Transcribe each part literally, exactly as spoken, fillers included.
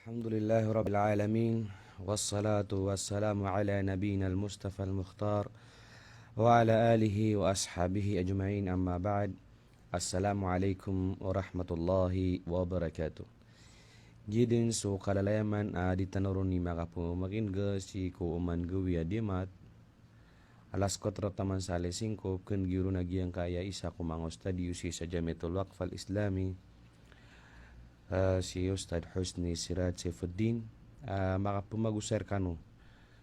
Alhamdulillahi Rabbil Alamin, wassalatu wassalamu ala nabiyyina al-Mustafa al-Mukhtar, wa ala alihi wa ashabihi ajma'in, amma ba'd. Assalamu alaikum warahmatullahi wabarakatuh. Giya den so kalalayaman a di tano ron i makapemakinega sii ko oman gawii a DMAT, alas kwatro taman sa alas singko, peken giya ron a giyangkaya isa ko manga ustadh iyo sii sa Jamiatul Waqf Al-Islami, eh, si Ustadh Husni Siraj Saifuddin, eh, makapemagosa rekano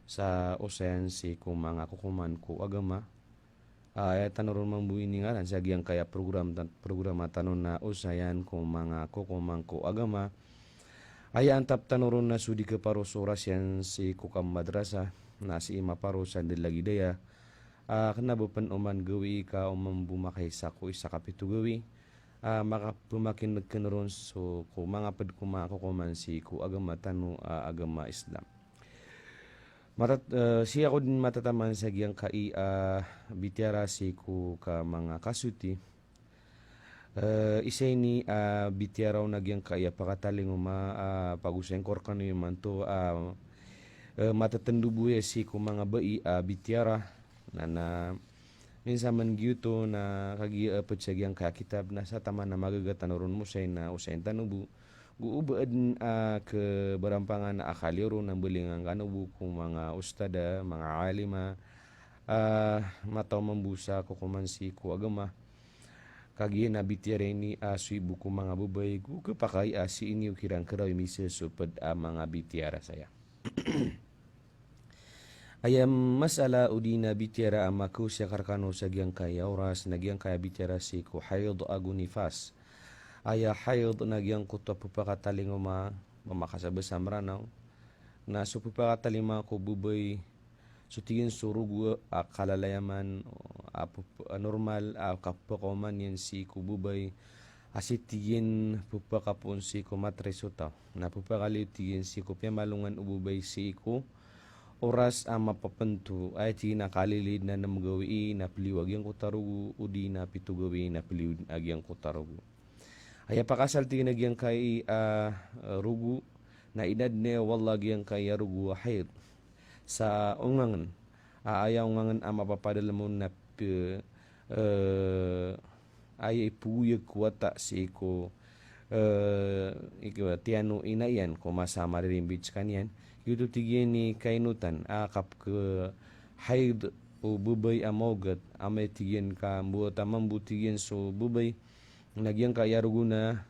sa osayan sii ko manga kokoman ko agama. Ah, aya tano ron mambo iningaran sa giyangkaya program tan-, programa tano na osayan ko manga kokoman ko agama. Aya antap tano ron na so di keparo so oras iyan sii ko kamadrasa, na sii maparo sa ndel a gidaya. Ah, kena bo pen oman gawii ka oman bo makaisa ko isa ka pito gawii. Ah, makapemakineg ken ron so ko manga ped ko manga kokoman sii ko agama tano, ah, agama Islam. Matat-, eh, sii ako den matataman sa giyangkai a, ah, bitiyara sii ko ka manga kasoti. Eh, isa ini a, ah, bitiyara on a giyangkai a, ah, pakatalingoma a, ah, pagosayn ko rekano imanto a, ah, eh, matatendo bo aya sii ko manga bai a, ah, bitiyara. Na, na, minsan man giyoto na kagiya, eh, ped sa giyangkai a kitab na sa taman a magaga tano ron mosay na osayn tano bo. Go o ba aden a, ah, kebarampangan a akal iyo ron na mbalingan kano bo ko manga ustadha, manga alima, ah, mataw mambo sa kokoman sii ko agama. Kagiya na bitiyara ini a, ah, soy bo ko manga babay, go kepakay a, ah, sii niyo kiran kerawi misesoped a, ah, manga bitiyara saya. Aya masala odi na bitiyara a makaosiyaka rekano sa giyangkaya oras na giyangkaya bitiyara sii ko hayd ago nifas. Aya hayd na giyangkoto a pepakatalingoma, mamakasabasa Meranaw. Na so pepakatalingoma ko babay, so tig iyan so rogo a kalalayaman, a pep-, a normal a kapepakaoma niyan sii ko babay, a sii tig iyan pepakapoon sii ko matres o taw. Na pepakaliyo tig iyan sii ko piyamalongan o babay sii ko oras a mapapento, aya tig iyan a kalilid na nem gawii na peliyo a giyangkoto a rogo, odi na pito gawii na peliyo a giyangkoto a rogo. Aya pakasal tig iyan a giyangkai a, ah, rogo, na inadn iyan o Allah a giyangkai a rogo a hayd. Sa ongangen, a aya ongangen a mapapadalem on na pe-, eh, aya ipogoyag ko wata sii ko, eh, iko, tiyan o ina iyan ko masa a maririmbit sekaniyan. Giyoto tig iyan i kainotan a kapekhayd o babay a maogat, amay tig iyan ka mbawata mambo tig iyan so babay, na giyangkaya rogo na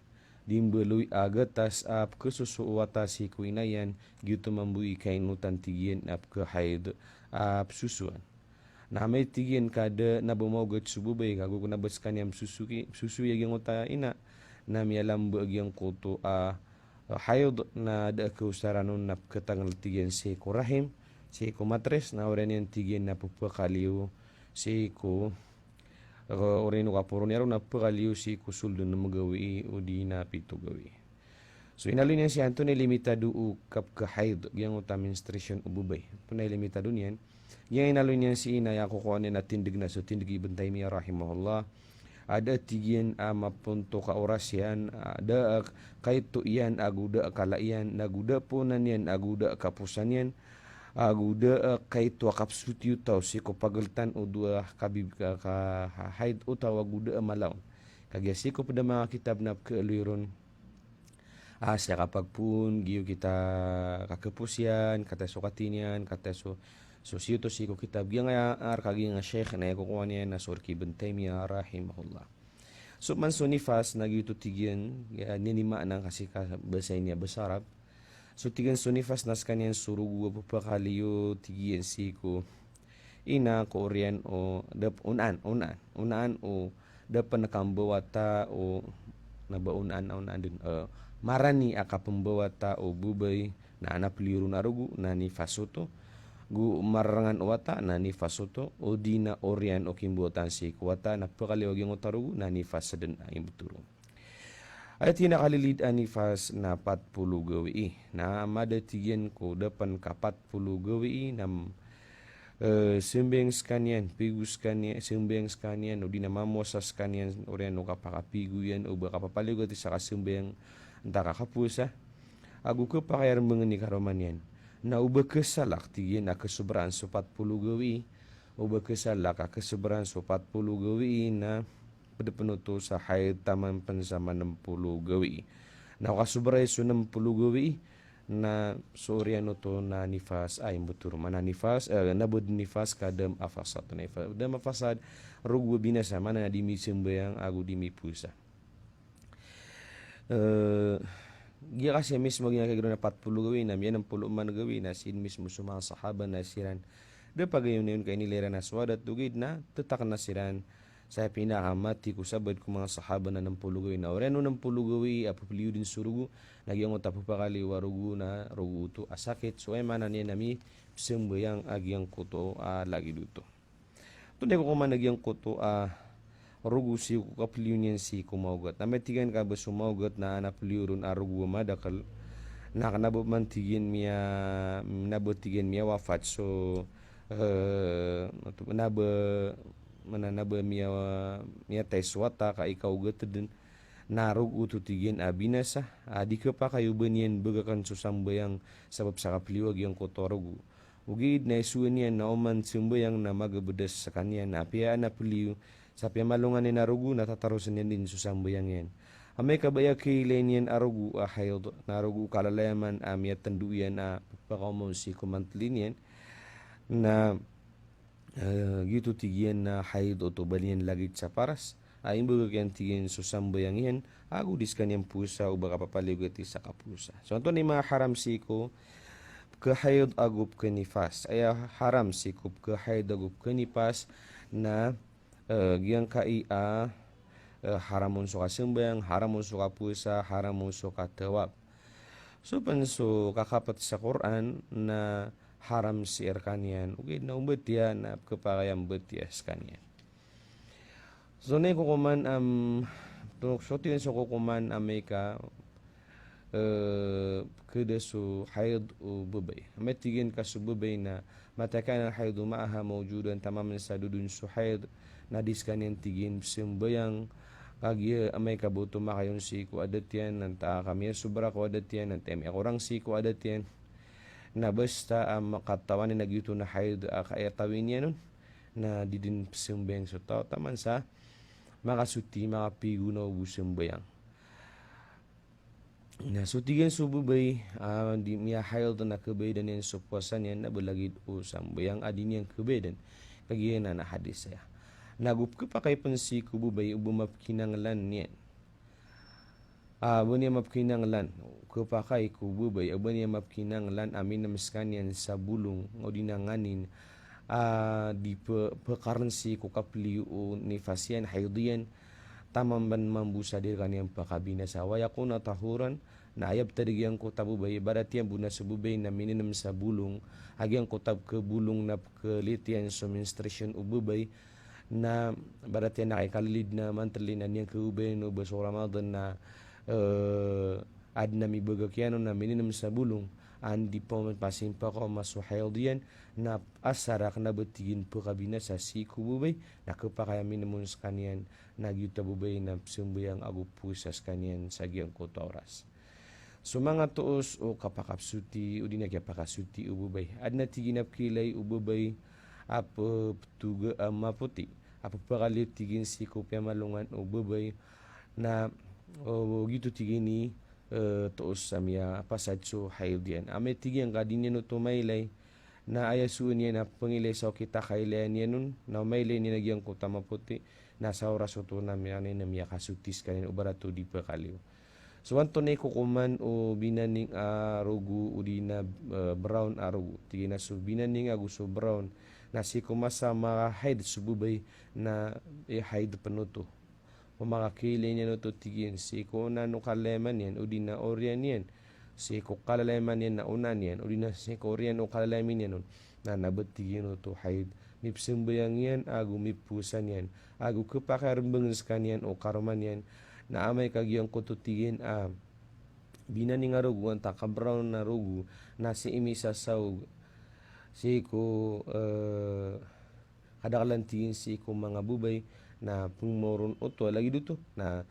di mbaloy a gatas a pekesoso o wata sii ko ina iyan, giyoto mambo i kainotan tig iyan a pekhayd a pesosoan. Na amay tig iyan ka da na ba maogat so babay ka go kena ba sekaniyan pesosoki, pesosoya giyangkoto a ina, na miyalamba giyangkoto a, a hayd na da a kaosaran on na peketangel tig iyan sii ko rahim, sii ko matres, na oriyan iyan tig iyan na pepakaliyo sii ko, eh, oriyan o kaporo niyan ron na pekaliyo sii ko sold o nem gawii odi na pito gawii. So inaloy niyan sii antonaa i limitado o kapekhayd, giyangkoto a menstruation o babay. Antonaa i limitado niyan. Giya inaloy niyan sii na aya kokowa niyan a tindeg na so tindeg i Ibn Taymiyyah rahimahullah. A da a tig iyan a maponto ka oras iyan, a da a kaito iyan, ago da a kala iyan, ago da a poonan iyan, ago da a kaposan iyan, ago da a kaito a kapesoti o taw sii ko pageltan o dowa kabib-, ka, ka, ha-, hayd o taw ago da a mala on. Kagiya sii ko ped a manga kitab na pekealoy ron a, sii a kapagpoon, giyoto i kakepos iyan, katii so kati niyan, katii so, so siyoto sii ko kitab. Giyangkaya a rek a giyangkaya sheikh na aya kokowa niyan na so rek i Ibn Taymiyyah rahimahullah. So man so nifas na giyoto tig iyan, giya niyan i maana ka sii ka basa ini a basa Arab. So tig iyan so nifas na sekaniyan so rogo a pepakaliyo tig iyan sii ko ina ko oriyan o da p-, onaan, onaan, onaan o da pen kambawata o, na ba onaan, onaan den, eh, marani a kapembawata o babay, na, na peliyo ron a rogo, na nifas oto. Go marerengan o wata, na nifas oto. Odi na oriyan o kimbawatan sii ko wata, na pekaliyo a giyangkoto a rogo, na nifas den a imbetoro. Aya tig iyan a kalilid a nifas na pat polo gawii. Na mada tig iyan ko da pen ka pat polo gawii na, eh, sembayang sekaniyan, pigo sekaniyan, sembayang sekaniyan, odi na mamowasa sekaniyan, oriyan o kapakapigo iyan, o ba kapapaliyo gati sa kasembayang, antaa ka kapowasa. ago khapakay a rembengen i karoma niyan. Na o ba khasalak, tig iyan, a khasobraan so pat polo gawii, o ba khasalak a khasobraan so pat polo gawii na ped pen oto sa haid taman pen sa manem polo gawii. Na o kasobra i so nem polo gawii, na so oriyan oto na nifas a imbetoro, mana nifas, eh, na bed nifas ka dam a fasad. Na ifa-, dam a fasad, rogo a binasa, mana na di misambayang ago di mipowasa. Eh, giya kasi mismo giya kagiro na pat polo gawii, na miyanem polo man gawii, na sii mismo so manga sahaba na siran da pagayonayon ka inilay iran a so adat, ogaid na tetak na siran sa pinakamati ko sabaad ko manga sahaba na nem polo gawii. Na oriyan o nem polo gawii a pepliyo den so rogo, na giyangkoto a pepakaliyo a rogo na rogo oto a sakit. So aya maana niyan na misambayang a giyangkoto a lagid oto. Antonaa i kokoman a giyangkoto a rogo sii ko kapliyo niyan sii ko maogat? Na amay tig iyan ka ba so maogat na adn a pliyo ron a rogo a madakel, na kena ba man tig iyan miya, na ba tig iyan miyawafat so, eh, na ba, mana na ba miya, miyatay so wata ka ikaogat den, na rogo oto tig iyan a binasa, a di khapakay o ba niyan begaken so sambayang sabap sa kapliyo a giyangkoto a rogo. Ogaid na isowa niyan na oman sambayang na magabedas sekaniyan, na apiya adn a pliyo sa piyamalongan iyan a rogo na tatarosen iyan den so sambayang iyan. Amay ka ba aya kailay niyan a rogo a haid, na rogo o kalalayaman a miyatendo iyan a pekaoma on sii ko manteli niyan, na, eh, giyoto tig iyan na haid oto ba niyan lagid sa paras a imbegak iyan tig iyan so sambayang iyan, ago di sekaniyan powasa o ba kapapaliyo gati sa kapowasa. So antonaa i manga haram sii ko pekahaid ago pekanifas? Aya haram sii ko pekahaid ago pekanifas na, eh, giyangkai a, eh, haram on so kasambayang, haram on so kapowasa, haram on so katawaf. So pen so kakapet sa Qur'an na haram sii rekaniyan, ogaid na o mbatiya na khapakay a mbatiya sekaniyan. So antonaa i kokoman, am, tonok so tig iyan so kokoman amay ka, eh, khada so haid o babay. Amay tig iyan ka so babay na mata kana al-haidu ma'aha mawjudan, tamamen sa dodon so haid, na di sekaniyan tig iyan pesambayang, kagiya amay ka ba oto makayon sii ko adat iyan, antaa ka miyasobra ko adat iyan, antaa miyakorang sii ko adat iyan. Na basta a makatawan iyan a giyoto na haid a kaya tawi niyan on, na di den pesambayang so taw taman sa makasoti, makapigonaw bo sambayang. Na so tig iyan so babay a di miyahaid na khabayadan iyan so powasa niyan na ba lagid o sambayang a di niyan khabayadan. Kagiya anan a hadis aya. Na go pekapakay pen sii ko babay o ba mapekinanglan iyan. Ah, ba niyan mapekinanglan, khapakay ko babay, ah, ba niyan mapekinanglan a minem sekaniyan sa bolong, odi na nganin, ah, di pe-, pekaren sii ko kapliyo o nifas iyan, haid iyan, taman mambo sa di rekaniyan pekabinasa. Wa yakuna tahuran, na aya betad a giyangkoto a babay, ibarat iyan bo na so babay na mininem sa bolong, a giyangkoto a pekebolong na pekelit iyan so menstruation o babay, na ibarat iyan na kay kalilid na manteli na niyan khababayaan o ba so Ramadan na, eh, aden a mibegak iyan on na mininem sa bolong, an di pamasimpaka o maso haid iyan, na asar a kena ba tig iyan pekabinasa sii ko babay, na khapakay a minem on sekaniyan, na giyoto a babay na pesambayang ago powasa sekaniyan sa giyangkoto a oras. So manga toos o kapakapsoti, odi na kiyapakasoti o babay. Aden a tig iyan a pekiilay o babay a pe-, petoga a mapoti, a pepakaliyo tig iyan sii ko piyamalongan o babay, na, o, giyoto tig iyan i, eh, toos a miyapasad so haid iyan. Amay tig iyan ka di niyan oto mailay, na aya sowa niyan a pengilay sa okit a kailayan iyan on, na mailay niyan a giyangkoto a mapoti, na sa oras oto na miya-, na miyakasoti sekaniyan o ba rato di pekaliyo. So antonaa i kokoman o binaning a rogo odi na, eh, brown a rogo? Tig iyan a so binaning ago so brown na sii ko masa a makahaid so babay na, eh, haid pen oto. O makakiilay niyan oto tig iyan sii ko onan o kalalayaman iyan, odi na oriyan iyan, sii ko kalalayaman iyan na onan iyan, odi na sii ko oriyan o kalalayaman iyan on, na, na ba tig iyan oto haid, mipesambayang iyan, ago mipowasa niyan, ago khapakay a rembengen sekaniyan o karoma niyan, na amay ka giyangkoto tig iyan a binaning a rogo, antaa ka brown a rogo, na sii misasaog sii ko, eh, kadaklan tig iyan sii ko manga babay, na pengmoron oto a lagid oto, na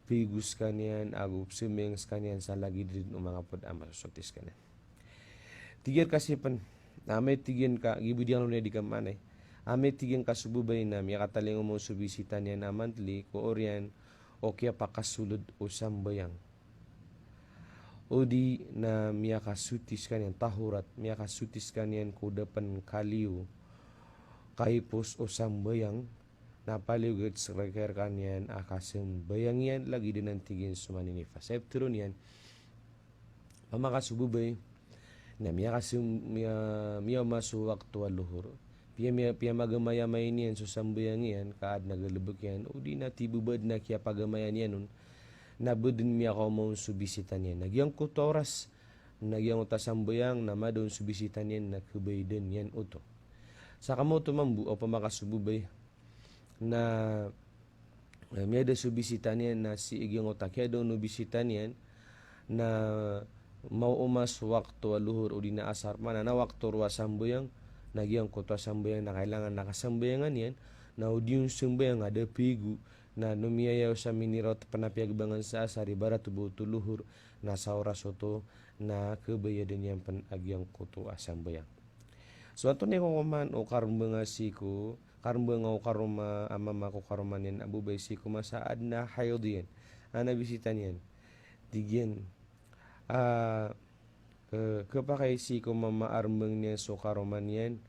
pego skaniyan ago pzambayang skaniyan sa lagid o manga pd a masosoti skaniyan. Tig iyan ka sii pn, amay tig iyan ka, giya bo di kano niyan di kamaanay. Amay tig iyan ka so babay na miyakatalingoma on so bisita niyan a monthly ko oriyan o kiyapakasolod o sambayang, odi na miyakasoti skaniyan, tahurat, miyakasoti skaniyan ko da pn kaliyo kaipos o sambayang, na paliyogat sii rkaniyan a kasambayang iyan lagid anan tig iyan so maninifas. Aya ptharoon iyan, opama ka so babay na miyakasam-, miya-, miyaoma so wakto a lohor. Piya-, miya-, piyamagamay-amay niyan so sambayang iyan, ka adn a galbk iyan, odi na tiyo bo ba adn a kiyapagamaya niyan on, na ba dn miyakaoma on so bisita niyan. Na giyangkoto a oras, na giyangkoto a sambayang, na mada on so bisita niyan, na khabaydan iyan oto. Sa kamaoto mambo, opama ka so babay na, eh, miyada so bisita niyan na sii giyangkoto a kiyada on o bisita niyan na maoma so wakto a lohor odi na asar, maana na wakto roo a sambayang, na giyangkoto a sambayang na kailangan na kasambayangan iyan, na o di on sambayang a da pego, na no miyaya o sa minirawat pn a piyagbangan sa asar, ibarat o ba oto lohor, na sa oras oto na khabayadan iyan pn a giyangkoto a sambayang. So antonaa i kokoman o karmbanga sii ko, karmbanga o karoma a mama ko karoma niyan a babay sii ko masa a adn a haid iyan, adn a bisita niyan? Tig iyan a, eh, khapakay sii ko mama a rmbang iyan so karoma niyan,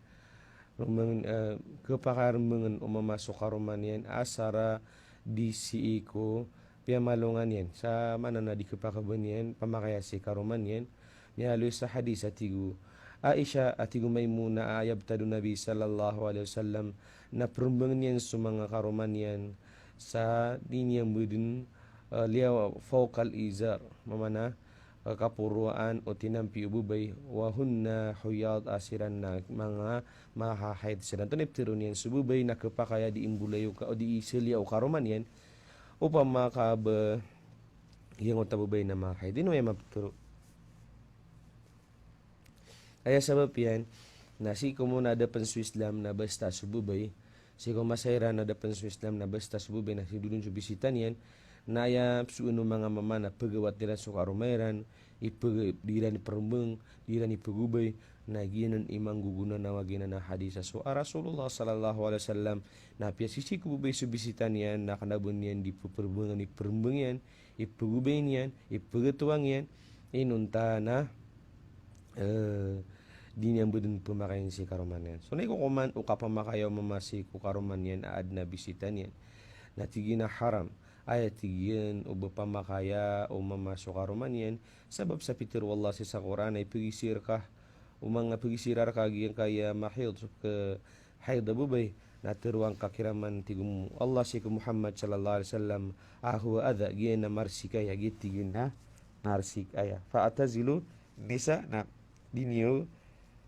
rmbang, eh, khapakay a rmbangn o mama so karoma niyan asar a di sii ko piyamalongan iyan. Sa maana na di khapakay a ba niyan pamakaya si karoma niyan. Miyaaloy sa hadis a tig o Aisha, a tig o Maimuna a aya btad o Nabi sallallahu alaihi wasallam na prmbangn iyan so manga karoma niyan sa di niyan ba dn, eh, liyawaw fawqal izar, maana na, eh, kaporowaan o tinampi o babay, wa hunna huyad, a siran na manga mahahaid siran. Antonaa i ptharoon iyan, so babay na khapakay a di imbolayoka, o di isaliya o karoma niyan, opama ka ba giyangkoto a babay na mahaid. Ino aya maptharo? Aya sabap iyan na sii ko masa a da pn so Islam na basta so babay, sii ko masa iran a da pn so Islam na basta so babay na sii dodon so bisita niyan, na aya pzoon o manga mama na pagawat iran so karoma iran, ipag-, di iran iprmbang, di iran ipagobay, na giyanan i manggogonanawa giyanan a hadis a so a Rasulullah sallallahu alaihi wasallam na piyasisii ko babay so bisita niyan na kna ba niyan di pprmbangan, iprmbang iyan, ipagobay niyan, ipagatowa niyan, inonta na, eh, di niyan ba dn pamakayn si karoma niyan. So antonaa i kokoman o kapamakaya o mama sii ko karoma niyan a adn a bisita niyan? Na tig iyan a haram. Aya tig iyan o ba pamakaya o mama so karoma niyan, sabap sa pitharo o Allah sii sa Qur'an a ipagiza rka o manga, ipagiza rka giyangkaya mahaid, so khahaid a babay, na tharoa ngka kiran man, tig o Allah sii ko Muhammad sallallahu alaihi wasallam, a huwa adha, giya na marsik aya, giya tig iyan na marsik aya. Fa'tazilu nisa, na di niyo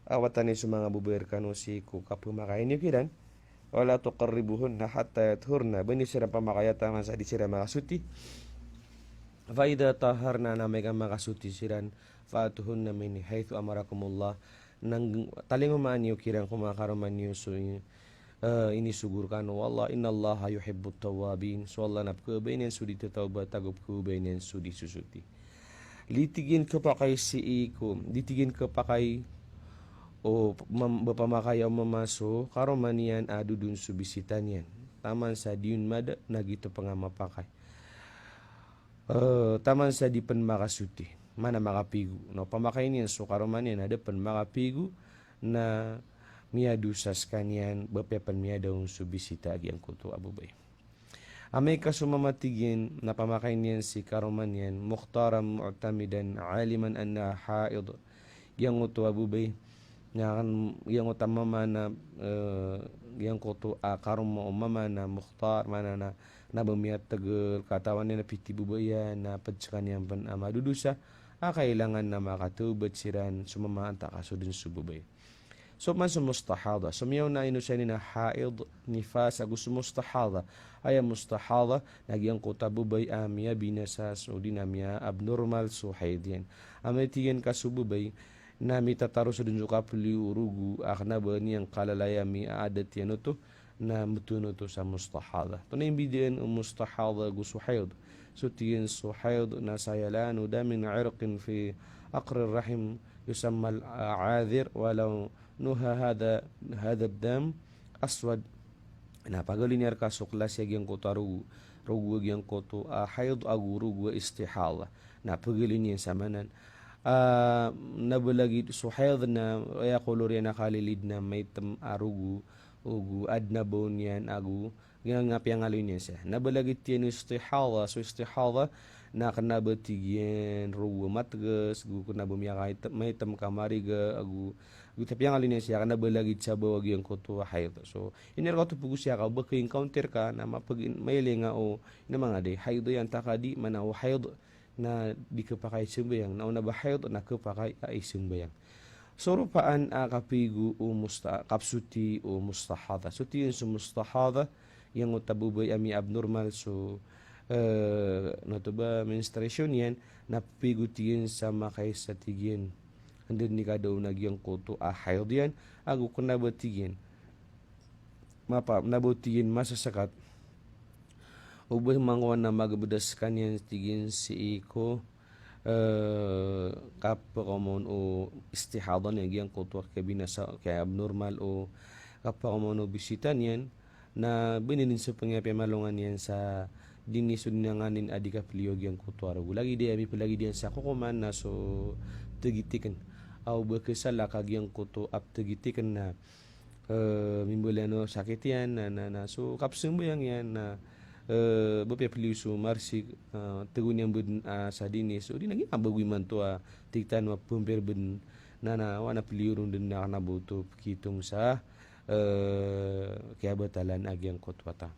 awatani so manga babay rkano sii ko kapamakaya niyo kiran. Wala tuqarribuhunna hatta yathurna, ba niyo siran pamakaya taman sa di siran makasoti. Fa idha taharna, na amay ka makasoti siran, fa'tuhunna min haythu amarakumullah, na talingoma niyo kiran ko manga karoma niyo so, eh, inisogo rkano o Allah. Innallaha yuhibbut tawwabin, so Allah na pkhababayaan iyan so di tatawbat ago pkhababayaan iyan so di sosoti. Di tig iyan khapakay sii ko, di tig iyan khapakay o mam-, ba pamakaya o mama so karoma niyan a dodon so bisita niyan. Taman sa di on mada na giyoto pn a mapakay. Eh, taman sa di pn makasoti, maana makapigo. Na o pamakay niyan so karoma niyan a da pn makapigo, na miyadosa skaniyan, ba piya pn miyada on so bisita a giyangkoto a babay. Amay ka so mama, tig iyan, na pamakay niyan si karoma niyan, mukhtaran mu'tamidan aliman annaha haid. Giyangkoto a babay, na kan, giyangkoto a mama na, eh, giyangkoto a karoma o mama na mukhtar, maana na, na ba miyatgl, katawan iyan a pitharo o babay iyan, na pd skaniyan pn a madodosa, a kailangan na makatawbat siran so mama antaa ka so dn so babay. So man so mustahadha, so miyaona a inosayan iyan a haid, nifas, ago so mustahadha. Aya mustahadha na giyangkoto a babay a miyabinasa so di na miya-abnormal so haid iyan. Amay tig iyan ka so babay na mitataro so dn so kapliyo o rogo a kna ba niyan kalalayamin a adat iyan oto, na mtoon oto sa mustahadha. Antonaa i mbidaan o mustahadha ago so haid? So tig iyan so hayd na sayalanu damin irqin fi aqrir rahim yusamma al-adhir walau nuha hadha, hadha ad-dam aswad. Na pagaloy niyan rka so klasi a giyangkoto a rogo, rogo a giyangkoto a hayd ago rogo a istihadha. Na pagaloy niyan sa manan. Ah, na ba lagid so hayd na aya kolor iyan a kalilid na maitem a rogo, ago adn a baw niyan ago giyangkaya piyangaloy niyan saya. Na ba lagid iyan o istihadha, so istihadha na kna ba tig iyan rogo a matgas, ago kna ba miyakaitem, maitem ka mariga, ago, ago ta piyangaloy niyan saya, kna ba lagid sa baw a giyangkoto a hayd. So, ino rka oto pgosayn ka o ba ka-encounter ka, na mapeg-, mailinga o, ino manga di, hayd iyan ta ka di, mana o hayd, na di khapakay sambayang, na o na ba hayd na khapakay a isambayang. So ropaan a kapigo o musta-, kapsoti o mustahadha. So tig iyan so mustahadha, giyangkoto a babay a miya-abnormal so, eh, na oto ba menstruation iyan, na pigo tig iyan sa makaisa tig iyan. Anda dn i kadaon a giyangkoto a hayd iyan, ago kna ba tig iyan mapa, na ba tig iyan masasakat o ba mangkowan a magabda skaniyan tig iyan sii ko, eh, kapakaoma on o istihadha niyan giyangkoto a kabinasa, kaya abnormal o kapakaoma on o bisita niyan, na ba ini dn so pngiyapiyamalongan iyan sa dini so dn a nganin a di kapliyo giyangkoto a rogo. Lagid iyan, miplagid iyan sa kokoman na so tgitiken. Aw ba khasalak a giyangkoto a ptgitiken na eh, mimbaloy a sakit iyan, na, na, na, so kapsambayang iyan, na, eh, ba piyapliyo so marsik, eh, tgo niyan ba dn, ah, sa dini, so di na giya ba go imanto a tig tano a pamper ba dn, na, na, oway na pliyo ron dn na kna ba oto pkitong sa, eh, kiyabatalan a giyangkoto a ta.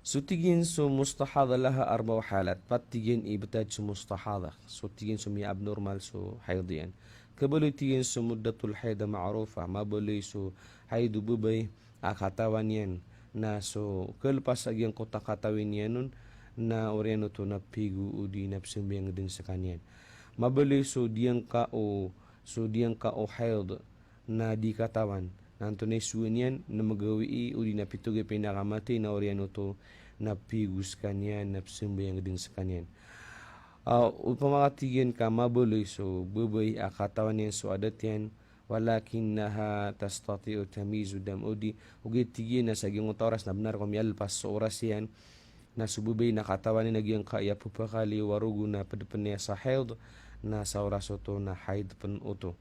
So tig iyan so mustahadha laha arba'u halat. Pat tig iyan i btad so mustahadha. So tig iyan so miya-abnormal so hayd iyan. Kabaloy tig iyan so muddatul hayd ma'rufa. Mabaloy so hayd o babay a katawan iyan. Na so kalpas a giyangkoto a katawan iyan on, na oriyan oto na pigo odi na psambayang dn skaniyan. Mabaloy so diyangka o, so diyangka o hayd na di katawan. Na antonaa i sowa niyan, na mgawii odi na pito gawii pinakamati na oriyan oto na pigo skaniyan, na psambayang dn skaniyan. Ah, opama ka tig iyan ka mabaloy so babay a katawan iyan so adat iyan, walakinnaha tastati'u tamyizu dam, odi, ogaid tig iyan na sa giyangkoto a oras na bnar ko miyalpas so oras iyan, na so babay na katawan iyan a giyangkaya pphakaliyo a rogo na pd pn iyan sa hayd, na sa oras oto na hayd pn oto.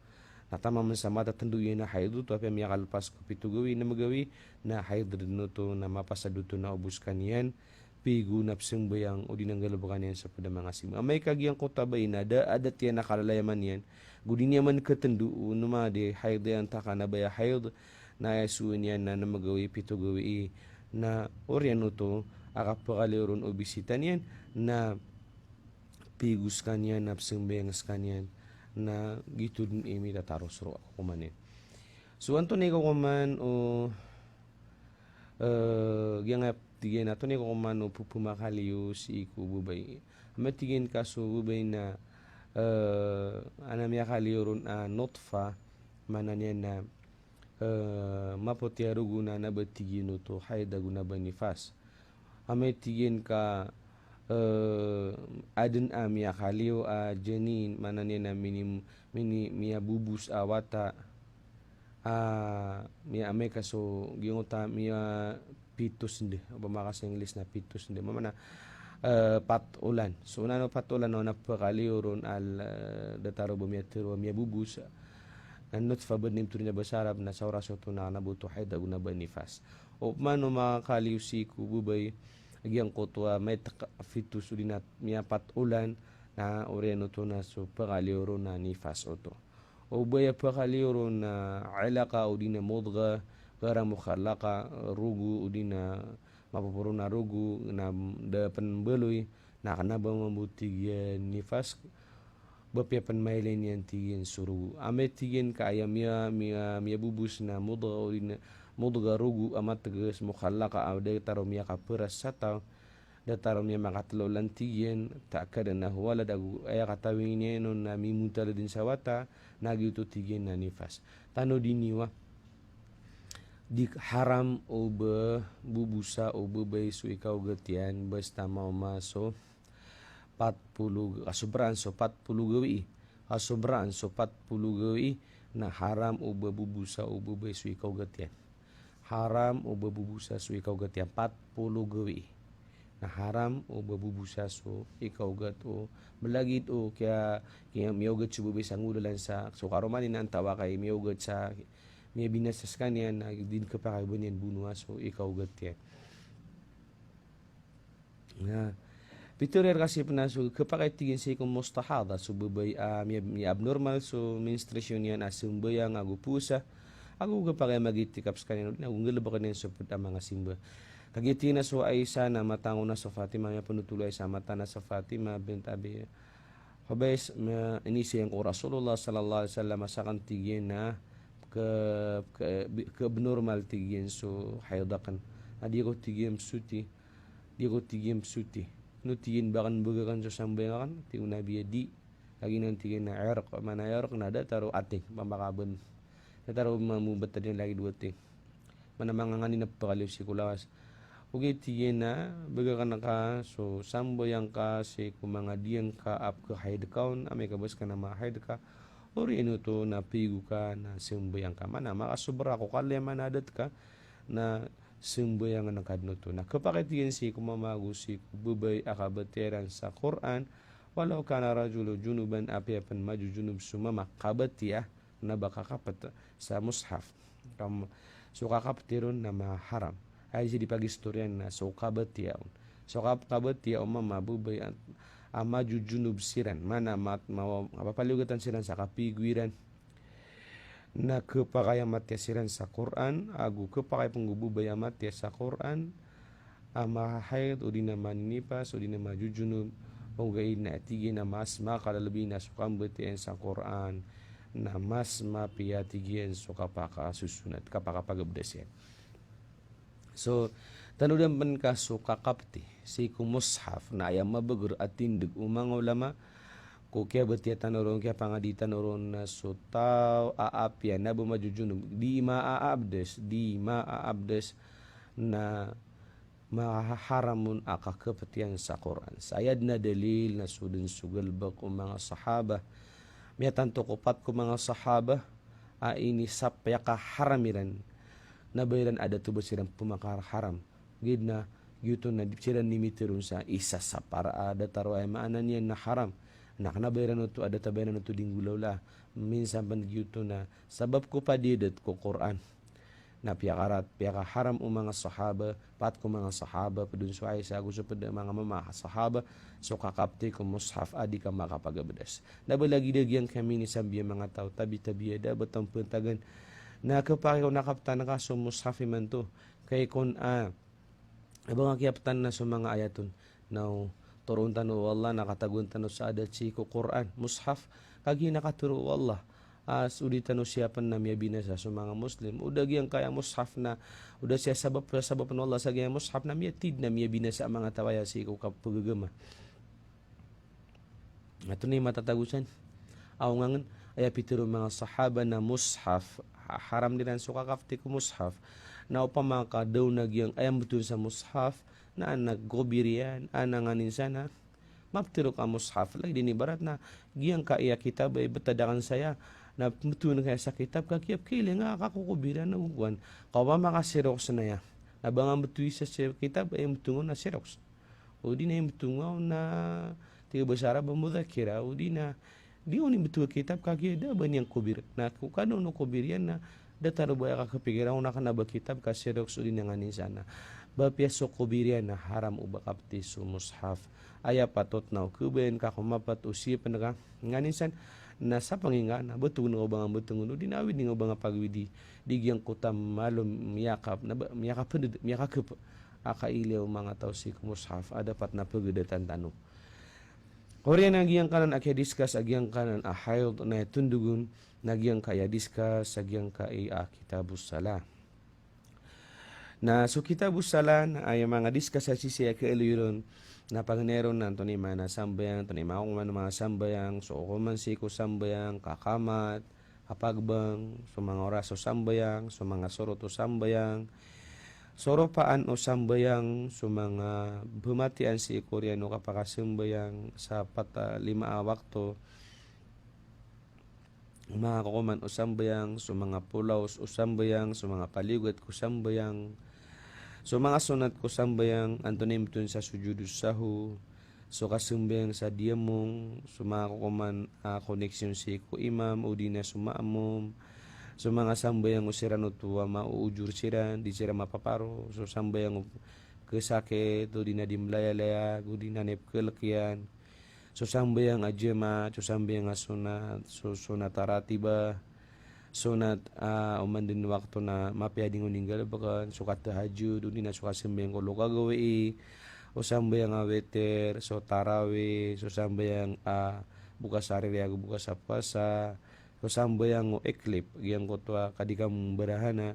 Na taman sa matatndo iyan a hayd oto, apiya miyakalpas ko pito gawii, nem gawii, na hayd dn oto, na mapasad oto na o bo skaniyan pigo na psambayang odi na nggalbka niyan sa pd a manga simba. Amay ka giyangkoto a babay na da a adat iyan a kalalayaman iyan, go di niyan man katndo o antonaa di hayd iyan ta ka na ba aya hayd, na aya sowa niyan na nem gawii, pito gawii, na oriyan oto a kapphakaliyo ron o bisita niyan, na pigo skaniyan, na psambayang skaniyan, na giyoto dn i mitataros roo a kokoman iyan. So antonaa i kokoman o, eh, giyangkaya tig iyan, antonaa i kokoman o pphamakaliyo sii ko babay. Amay tig iyan ka so babay na, eh, adn a miyakaliyo ron a nutfa, maana niyan na eh, mapoti a rogo na, na ba tig iyan oto hayd ago na ba nifas. Amay tig iyan ka, eh, adn a miyakaliyo a janin, maana niyan na mini, mini, miyabobos a wata. Ah, miya, amay ka so giyangkoto a miya fetus nd, opama ka sa English na fetus nd, maana, eh, pat olan. So, na ano pat olan, na pphakaliyo ron a, eh, datar o ba miyatharo a miyabobos. Na nutfa ba dn i mtharo iyan a basa Arab, na sa oras oto na kna ba oto hayd ago na ba nifas. Opama o makakaliyo sii ko babay a giyangkoto a maitk a fetus odi na miyapat olan, na oriyan oto na so pphakaliyo ron na nifas oto. O ba aya pphakaliyo ron na alaqa odi na mudgha, ghayra mukhallaqa, rogo odi na mapoporo na rogo, na da pn mbaloy, na kna ba mambo tig iyan nifas, ba piya pn mailay niyan tig iyan so rogo. Amay tig iyan ka aya miya, miya, miyabobos na mudgha odi na mudgha, rogo a matgas, mukhallaqa, a datar o miyakaparas sa taw, datar o miyamakatlo olan tig iyan, ta'akkada annahu walad, ago aya katawi niyan on na mimontal dn sa wata, na giyoto tig iyan na nifas. Tanodi niyo a Di haram o ba bobosa o babay so ikaogat iyan, basta maoma so pat polo, kasobraan so pat polo gawii. Kasobraan so pat polo gawii, na haram o ba bobosa o babay so ikaogat iyan. Haram o ba bobosa so ikaogat iyan, pat polo gawii. Na haram o ba bobosa so ikaogat o, malagid o kiya, kiya miyaogat so babay sa ngolalan sa, so karoma niyan na antawaa ka i miyaogat sa, miyabinasa skaniyan, na di den khapakay o ba niyan bonoa so ikaogat iyan. Na pitharo iyan ka sii pn a so khapakay, tig iyan, sii ko mustahada, so babay a miya, miya-abnormal so menstruation iyan a sambayang ago powasa, ago khapakay a mag-itikaf skaniyan, ago nggalbkn iyan so pd a manga simba. Kagiya tig iyan a so Aisha na matango na so Fatima, miyapnotol o Aisha a mataan a so Fatima bint Abi Hubaysh, ma, inisiyang ko Rasulullah sallallahu alaihi wasallam a sakn, tig iyan, na ka, ka, ka-abnormal, tig iyan, so haid akn. Na di ako, tig iyan, psoti. Di ako, tig iyan, psoti. Ino, tig iyan, ba akn bgakn so sambayang akn? Tig o Nabi a di. Kagiya nan, tig iyan, na irq, maana irq na datar o ating, pamakaben. Datar o mambo, btad iyan lagid o ating. Maana manga nganin a pkaliyo sii ko lawas. Ogaid, tig iyan, na bgakn ka so sambayang ka sii ko manga diyangka a pkhaid ka on, amay ka ba skaniyan mahaid ka, oriyan oto na pigo ka na sambayang ka. Maana makasobra ko kaliyaman a adat ka, na sambayang ka dn oto. Na khapakay, tig iyan, sii ko mama ago sii ko babay a kabatiya iran sa Qur'an, walau kana rajulu junuban, apiya pn majujunub so mama, kabatiya, na ba kakapt sa mushaf. Kam, so kakapt iron na maharam. Aya sii di pagistoriyan na so kabatiya on. So kap, kabatiya o mama, babay a, a majujunub siran. Maana mat, ma, mapapaliyogatan siran sa kapigo iran. Na khapakay a matiya siran sa Qur'an, ago khapakay pn go babay a matiya sa Qur'an, a mahahaid, odi na maninipas, odi na majujunub, ogaid na, tig iyan, a mas makalalabi na so kambatiya iyan sa Qur'an, na mas mapiya, tig iyan, so kapakasosunat, kapakapagabdas iyan. So, tanodan pn ka so kakapti sii ko mushaf, na aya mabagr a tindg o manga ulama, ko kiyabatiya tano ron, kiyapangadi tano ron, na so taw a apiya na ba majujunub, di maaabdas, di maaabdas, na mahaharam on a kakapt iyan sa Qur'an. Sa aya dn a dalil na so dn so galbk o manga sahaba. Miyatanto ko pat ko manga sahaba a inisapiyakaharam iran na ba iran a dato ba siran pmakaharam. Ogaid na giyoto na di siran nimiteron sa isa sa para a datar o aya maana niyan na haram. Na kna ba iran oto a datar ba iran oto di nggolawlaa. Minsan pn giyoto na sabap ko padiyadat ko Qur'an. Na piyakarat, piyakaharam o manga sahaba, pat ko manga sahaba, pd on so Aisha ago so pd a manga mama a sahaba, so kakapti ko mushaf a di ka makapagabdas. Na ba lagid a giyangkami inisambi a manga taw, tabi-tabi a da ba taw pntagan. Na khapakay kon a kaptan ka so mushaf imanto. Kay kon a, a ba nga kiyaptan na so manga ayat on. Na o toroon tano o Allah, na katagoan tano sa adat sii ko Qur'an, mushaf, kagiya na katoro o Allah a so di tano siyapn na miyabinasa so manga Muslim. O da giyangkaya mushaf na, o da siyasabap, sabapn o Allah sa giyangkaya mushaf na miyatid na miyabinasa a manga taw aya sii ko kapagagama. Antonaa i matatago san? Aw ngangn, aya pitharo o manga sahaba na mushaf, ha-, haram iran so kakapti ko mushaf. Na opama ka da on a giyang, aya mbtowan sa mushaf na ana kobir iyan, ana nganin sana, maptharo ka mushaf. Lagid ini ibarat na giyangkaya kitab a ibtad akn saya, na mbtowan ka aya sa kitab, ka kiyapkhailay nga ka ko kobir iyan, na okowan. Ka opama ka xerox na aya, na ba nga mbtowi sa, sa kitab, aya mbtowan on na xerox. O di na imbtonga on na, tig a basa Arab a mudhakira, o di na, di on imbtonga kitab kagiya da a ba niyan kobir. Na ko kano o kobir iyan na, datar o ba aya kakapikira on na kna ba kitab ka xerox o di na nganin sana. Ba apiya so kobir iyan na haram o ba kapti so mushaf. Aya patot na o khabayaan ka ko mapat o siyapn ka nganin san, na sapngi nga na btong nga o ba nga btong, o di na awid nga o ba nga pagwidi. Di giyangkoto a malo miyakap, na ba, miyakapnd, miyakakhap a kailay o manga taw sii ko mushaf a dapat na pagdatan tano. Oriyan a giyangkanan a kiyadiscuss a giyangkanan a hayd na aya tondog on na giyangkaya discuss a giyangkai a kitabus salah. Na so kitabus salah na aya manga discuss a sii sa kailay ron na paganay ron na antonaa i maana sambayang, antonaa i maana o manga sambayang, so okoman sii ko sambayang, kakamat, kapagbang, so manga oras o sambayang, so manga sorot o sambayang, so ropaan o sambayang, so manga pematian sii ko oriyan o kapakasambayang sa pat a lima a wakto, manga kokoman o sambayang, so manga polaos o sambayang, so manga paliyogat ko sambayang, so manga sonat ko sambayang, antonaa i mbtowan sa sujudus sahw, so kasambayang sa diyamong, so manga kokoman a koneksyon sii ko imam odi na so maamom, so manga sambayang o siran oto a maoojor siran, di siran mapaparo, so sambayang o kesakit odi na di mlayalayag odi na ipkelek iyan, so sambayang a jamaat, so sambayang a sonat, so sonat a ratibah, sonat a oman den wakto na mapiya di ngka nggalebeken, so katahajud odi na so kasambayang ko loka gawii, o sambayang a witr, so tarawih, so sambayang a bokas a riri ago bokas a powasa, so sambayang o iklip giyangkoto a kadi kambarahan a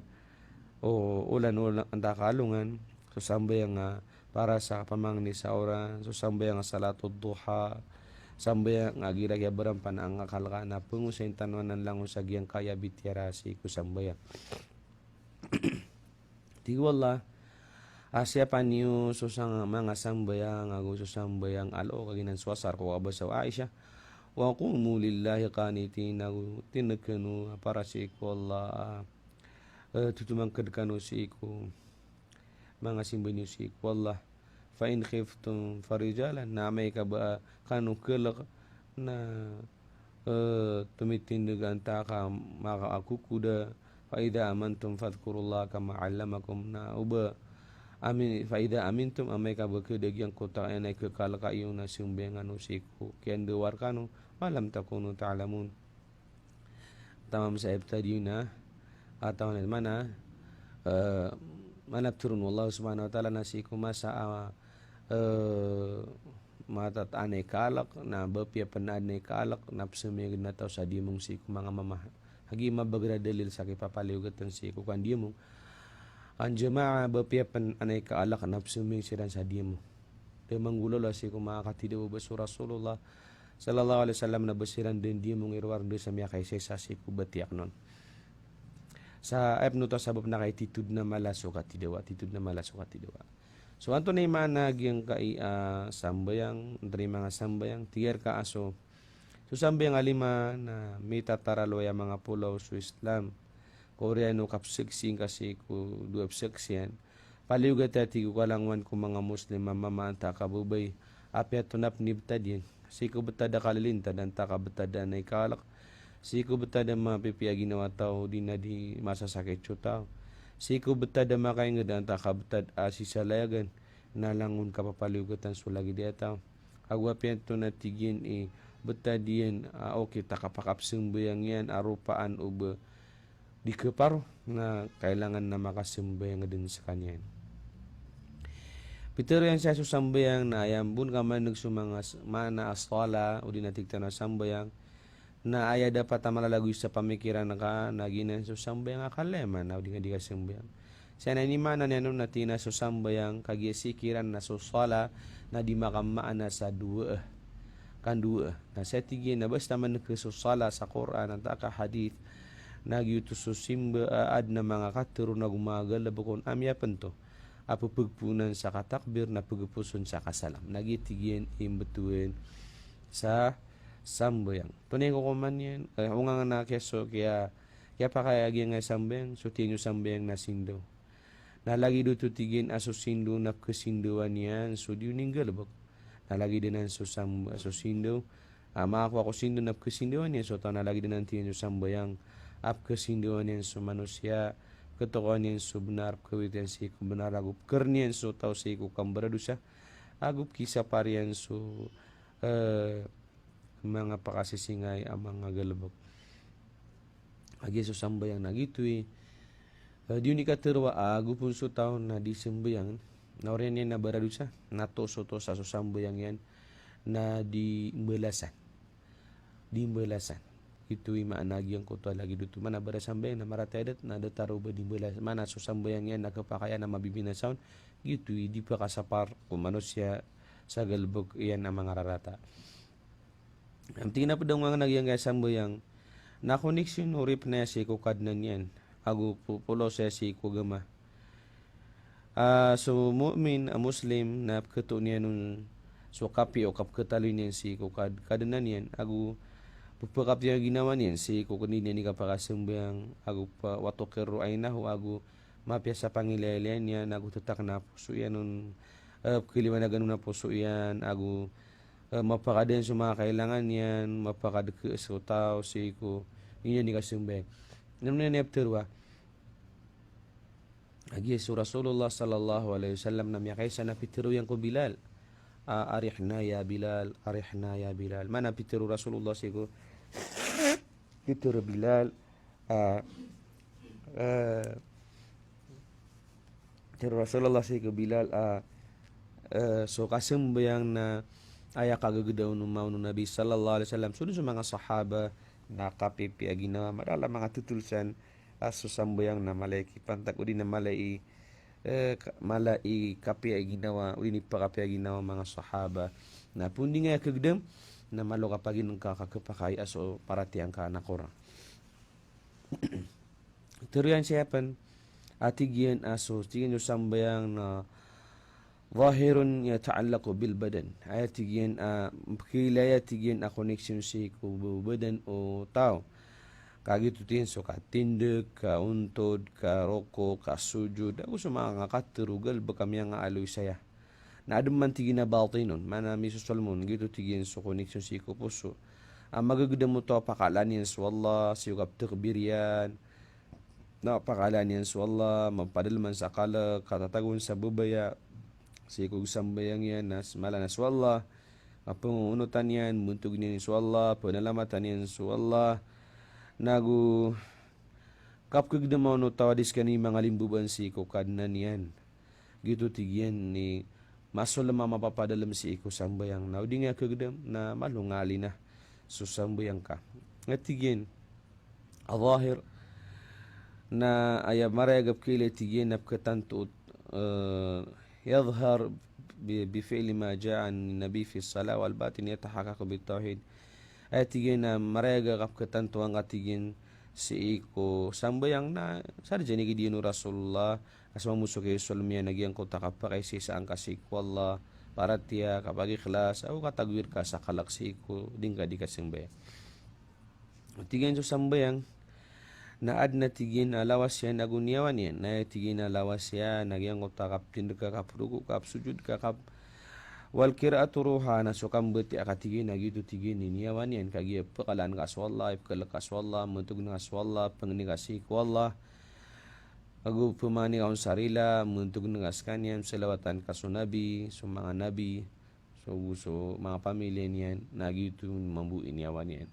o olan-olan antaa ka alongan, so sambayang a para sa pamangni sa oran, so sambayang a salatud duha, sambayang a igira kiyabarampan angka kaleka na pengosayin tano anan langon sa giyangkaya bitiyara sii ko sambayang. Tig o Allah a siyapa niyo so sang-, manga sambayang ago so sambayang a look a giyanan so asar ko kabasa o Aisha, "Wa qumu lillahi qanitin," ago tineg kano a para sii ko Allah, eh, totomangked kano sii ko manga simba niyo sii ko Allah. "Fa in khiftum farijalan," na amay ka ba kano kelek na, eh, tomitindeg antaa ka maka-, a kokoda. "Fa idha amintum fadhkurullaha kama allamakum," na oba amin, "fa idha amintum," amay ka ba keda giyangkoto a aya na ikakaleka iyo na sambayang kano sii ko kiyandawar kano, "ma lam takunu ta'lamun." Tamam sa ibtadiuna, atau na mana, eh, mana ptharoon o Allah subhanahu wa ta'ala na sii ko masa a, eh, matat a aya na ikalek, na ba piya pen a aya na ikalek, na psambayang den a taw sa diyamong sii ko manga mama. Lagid o mabagr a dalil sa kipapaliyogat sii ko kandiyamong. An jamaa ba piya pen a aya na ikalek, na psambayang siran sa diyamong. Da manggolawla sii ko manga katidawa o ba so Rasulullah sallallahu alaihi wasallam na ba siran den diyamong i rowar den sa miyakaisaisa sii ko batiya akn on. Sa aya pn oto a sabap na kaititod na mala so katidawa, titod na mala so katidawa. So antonaa i maana giyangkai a sambayang, antonaa i manga sambayang, tig iyan rka a so, so sambayang a lima na mitataraloy a manga polaos o Islam. Ko oriyan o kapsaksi ngka sii ko dowa psaksian. Paliyogat a tig o kalangowan ko manga Muslim a mama antaa ka babay, apiya oto na pn i btad iyan. Sii ko btad a kalilintad antaa ka btad a aya na ikalek. Sii ko btad a mapipiya ginawa taw, di na di masasakit so taw. Sii ko btad a makaingd antaa ka btad a sisalayagan, na langon kapapaliyogatan so lagid a taw. Ago apiya oto na tig iyan i btad iyan a okit a kapakapsambayang iyan a ropaan o ba di kaparo, na kailangan na makasambayang den skaniyan. Pitharo iyan sa so sambayang na aya bo ngka maneg so manga s-, maana a sala, odi na tig tano a sambayang, na aya dapat a malalagoy sa pamikiran ka, na giyanan so sambayang a kalema, na odi ngka di kasambayang. Sa aya na ini maana niyan on na tig iyan a so sambayang, kagiya sii kiran na so sala, na di makamaana sa dowa, eh, kandowa. Na sa tig iyan na basta maneg ka so sala sa Qur'an antaa ka hadith, na giyoto so simba a adn a manga katharo na go manga galbk on a miyapnto a pphagpoonan sa katakbir na pphagposon sa kasalam. Na giya tig iyan i mbtowan sa sambayang. Antonaa i kokoman iyan, eh, onga ngka na kiyaso-, kiya-, kiyapakay a giyangkai a sambayang, so tig iyan so sambayang na sindaw. Na lagid oto tig iyan a so sindaw na pkhasindawan iyan so di on inggalbk. Na lagid anan so sam-, so sindaw a makakowa ko sindaw na pkhasindawan iyan so taw, na lagid anan tig iyan so sambayang a pkhasindawan iyan so manosiya, pkhatokawan iyan so bnar, pkhawit iyan sii ko bnar, ago pkharn iyan so taw sii ko kambaradosa, ago pkhisapar iyan so, eh, manga pakasisingay a manga galbk. Kagiya so sambayang na giyoto i, eh, di on ikatharo a, ah, gopon so taw na di sambayang, na oriyan iyan na baradosa, na toos oto sa so sambayang iyan na di mbalasan. Di mbalasan. Giyoto i maana giyangkoto a lagid oto. Maana barasambayang na maratiyaya dat, na datar o ba di mbalas-, maana so sambayang iyan na khapakay a na mabibinasa on, giyoto i di pakasapar ko manosiya sa galbk iyan a manga rarata. Tig iyan a pd a onga ngka na giyangkai a sambayang Na koneksyon o oripn iyan sii ko Kadnan iyan, ago po-, polos iyan sii ko agama. Ah, so mu'min a Muslim na pkhatoon iyan on so kapiya o kapkhataloy niyan sii ko Kad-, Kadnan iyan, ago pphakapiya ginawa niyan sii ko kandiniyan i kapakasambayang, ago pa-, wa tuqirru aynahu, ago mapiya sa pangilaylayan iyan, ago thatakn a poso iyan on, eh, pkhaliwanagan on a poso iyan, ago, eh, mapakadn so manga kailangan iyan, mapakadk so taw sii ko kandiniyan i kasambayang. Namna niyan ptharoa. Lagid so Rasulullah sallallahu alaihi wasallam na miyakaisa na pitharo iyan ko Bilal. Ah, "Arihna ya Bilal, arihna ya Bilal." Maana pitharo Rasulullah sii ko, pitharo Bilal, ah, eh, pitharo Rasulullah sii ko Bilal, ah, eh, so kasambayang na aya kagagdaw o maon o Nabi sallallahu alaihi wasallam. So dn so manga sahaba na kapipiya ginawa, madakl a manga thotol san, ah, so sambayang na mala i kipantag, odi na mala i, eh, ka-, mala i kapiya ginawa, odi na ipakapiya ginawa o manga sahaba. Na ponding aya kagdam, na malo ka pagin ka kakapakay a so paratiyaya ngka na korang. Tharo iyan sii pn, a tig iyan a so, tig iyan so sambayang na Zahirun yata'allaqu bil badan. Aya tig iyan a, pkhailay a tig iyan a koneksyon sii ko b-, badan o taw. Kagiya oto tig iyan so katindg, kaontod, karoko, kasojod. Ago so manga katharo, galbk a miyangaaloy saya. Na adn man tig iyan a batin on, maana misosolm on, giyoto tig iyan so koneksyon sii ko poso. A magagdam o taw a pakalaan iyan so Allah, sii ko kaptakbir iyan. Na pakalaan iyan so Allah, mapadalman sa kalk, katatagon sa babaya, sii ko sambayang iyan na s-, mala na so Allah, kapangongonotan iyan, bantogn iyan so Allah, panalamatan iyan so Allah, nago kapkagdama on o taw a di skaniyan mangalimbabaan sii ko Kadnan iyan. Giyoto tig iyan i masolm a mapapadalm sii ko sambayang. Na o di nga kagdam, na malo nga alina so sambayang ka. Nga tig iyan, a zahir, na aya marayag a pkhailay tig iyan a pkhatanto, eh, yadhhar bi, bi fi'li ma ja'a an Nabi fi salah, wal batin yatahaqqaqu bit tawhid. Aya tig iyan a marayag a kapkhatanto angka tig iyan sii ko sambayang na sa dn iyan igidiyan o Rasulullah, a so mambo so kiyasolm iyan a giyangkoto a kapakaisaisa angka sii ko Allah, paratiyaya, kapagikhlas, ago katagwir ka sa kalk sii ko di ngka di kasambayang. Tig iyan so sambayang, na adn a tig iyan a lawas iyan ago niyawa niyan, na aya tig iyan a lawas iyan, na giyangkoto a kaptindg ka, kaproko, kapsojod ka, kap-, wal qira'atu ruha, na so kambatiya ka tig iyan a giyoto tig iyan i niyawa niyan, kagiya pkalaan ka so Allah, ipkalk ka so Allah, bantogn ka so Allah, pangni ka sii ko Allah. Ago pmangni ka on sa rila, bantogn ka skaniyan, salawatan ka so Nabi, so manga Nabi, so, so manga pamilya niyan, na giyoto mambo i niyawa niyan.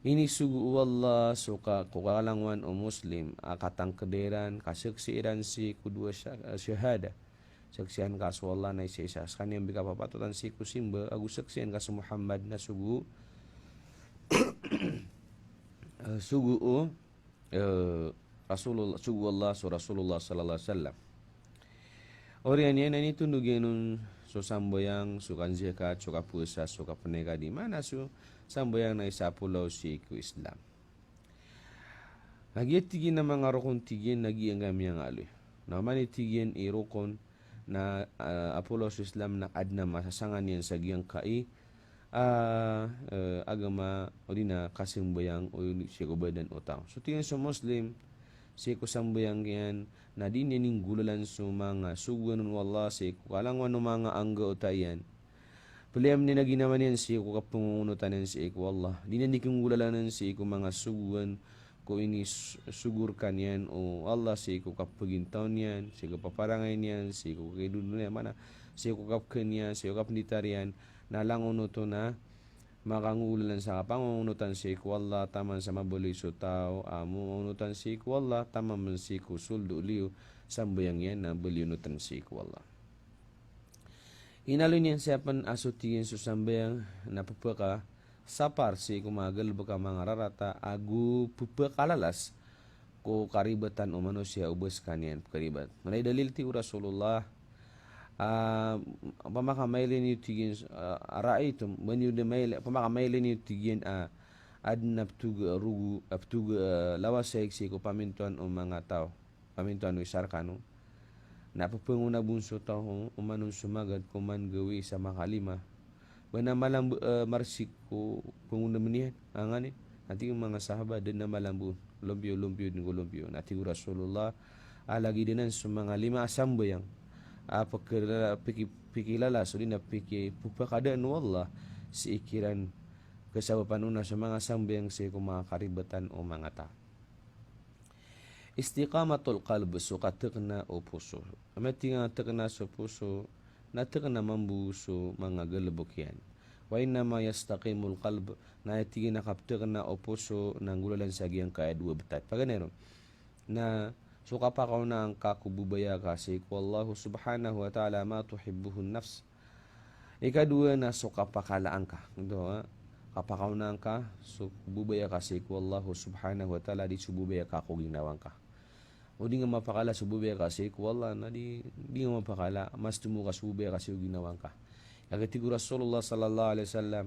Inisogo o Allah so ka-, ko kalangowan o Muslim a katangkd iran, kasaksi iran sii ko dowa sha-, shahada. Saksian ka so Allah na isaisa skaniyan bo i kapapatotan sii ko simba, ago saksian ka so Muhammad na sogo, eh, sogo o eh, Rasulullah, sogo o Allah, so Rasulullah sallallahu alaihi wasallam. Oriyan iyan na initondog iyan on so sambayang, so kanzakat, so kapowasa, so kapnegadi. Maana so sambayang na isa a polaw sii ko Islam. Lagid tig iyan a manga rokon tig iyan na giyangkai a miyangaaloy. Na oman i tig iyan i rokon na, ah, a polaw so Islam na adn a masasangan iyan sa giyangkai a, eh, agama odi na kasambayang o sii ko badan o taw. So tig iyan so Muslim, sii ko sambayang iyan, na di niyan inggolalan so manga sogoan on o Allah sii ko kalangowan o manga anggaota iyan. Peliam niyan a ginawa niyan sii ko kapangongonotan iyan sii ko Allah. Di niyan di kinggolalan sii ko manga sogoan ko inisogor kaniyan o Allah sii ko kapagintaw niyan, sii ko paparangay niyan, sii ko kaidodon iyan, maana sii ko kapkhan iyan, sii ko kapnditar iyan, na langon oto na makanggolalan sa kapangongonotan sii ko Allah, taman sa mabaloy so taw a mongonotan sii ko Allah, taman man sii ko soldo liyo, sambayang iyan na baloy onotan sii ko Allah. Inaloy niyan saya pen a so tig iyan so sambayang na pepekasapar sii ko manga galebek a manga rarata ago pepekalalas ko karibatan o manosiya o ba sekaniyan pekaribat. Mala i dalil tig o Rasulullah, ah, opama ka mailay niyo tig iyan, ah, ra'aytum, ba niyo da mailay, opama ka mailay niyo tig iyan, ah, adn a pthoga a rogo, a pthoga a lawas sii ko pamintoan o manga taw, pamintoan o isa rkano. Na pphangona bo on so taw oman on somagad ko man gawii sa makalima. Ba na malambo, eh, marsik ko pngonam iyan, a nganin. Na tig o manga sahaba, da dn a malambo, lompiyo, lompiyo dn ko lompiyo. Na tig o Rasulullah, a lagid anan so manga lima a sambayang a pkila-, pki-, pkilala, so di na pki-, pphakadaan o Allah sii kiran kasabapan on a so manga sambayang sii ko manga karibatan o manga taw. Istiqamatul qalb, so katkna o poso. Amay tig a tkna so poso, na tkna mambo so manga galbk iyan. Wa innama yastaqimul qalb, na tig iyan a kaptkna o poso na nggolalan sa giyangkaya dowa btad. Paganay ron. Na so kapakaonaan ka ko babaya ka sii ko Allah subhanahu wa ta'ala ma tuhibbuhun nafs. Ikadowa na so kapakalaan ka. Ito, ha? Kapakaonaan ka so babaya ka sii ko Allah subhanahu wa ta'ala, di so babaya ka ko ginawa ngka. O di nga mapakala so babaya ka sii ko Allah, na di, di nga mapakala, mas tomo ka so babaya ka sii ko ginawa ngka. Kagiya tig o Rasulullah sallallahu alaihi wasallam,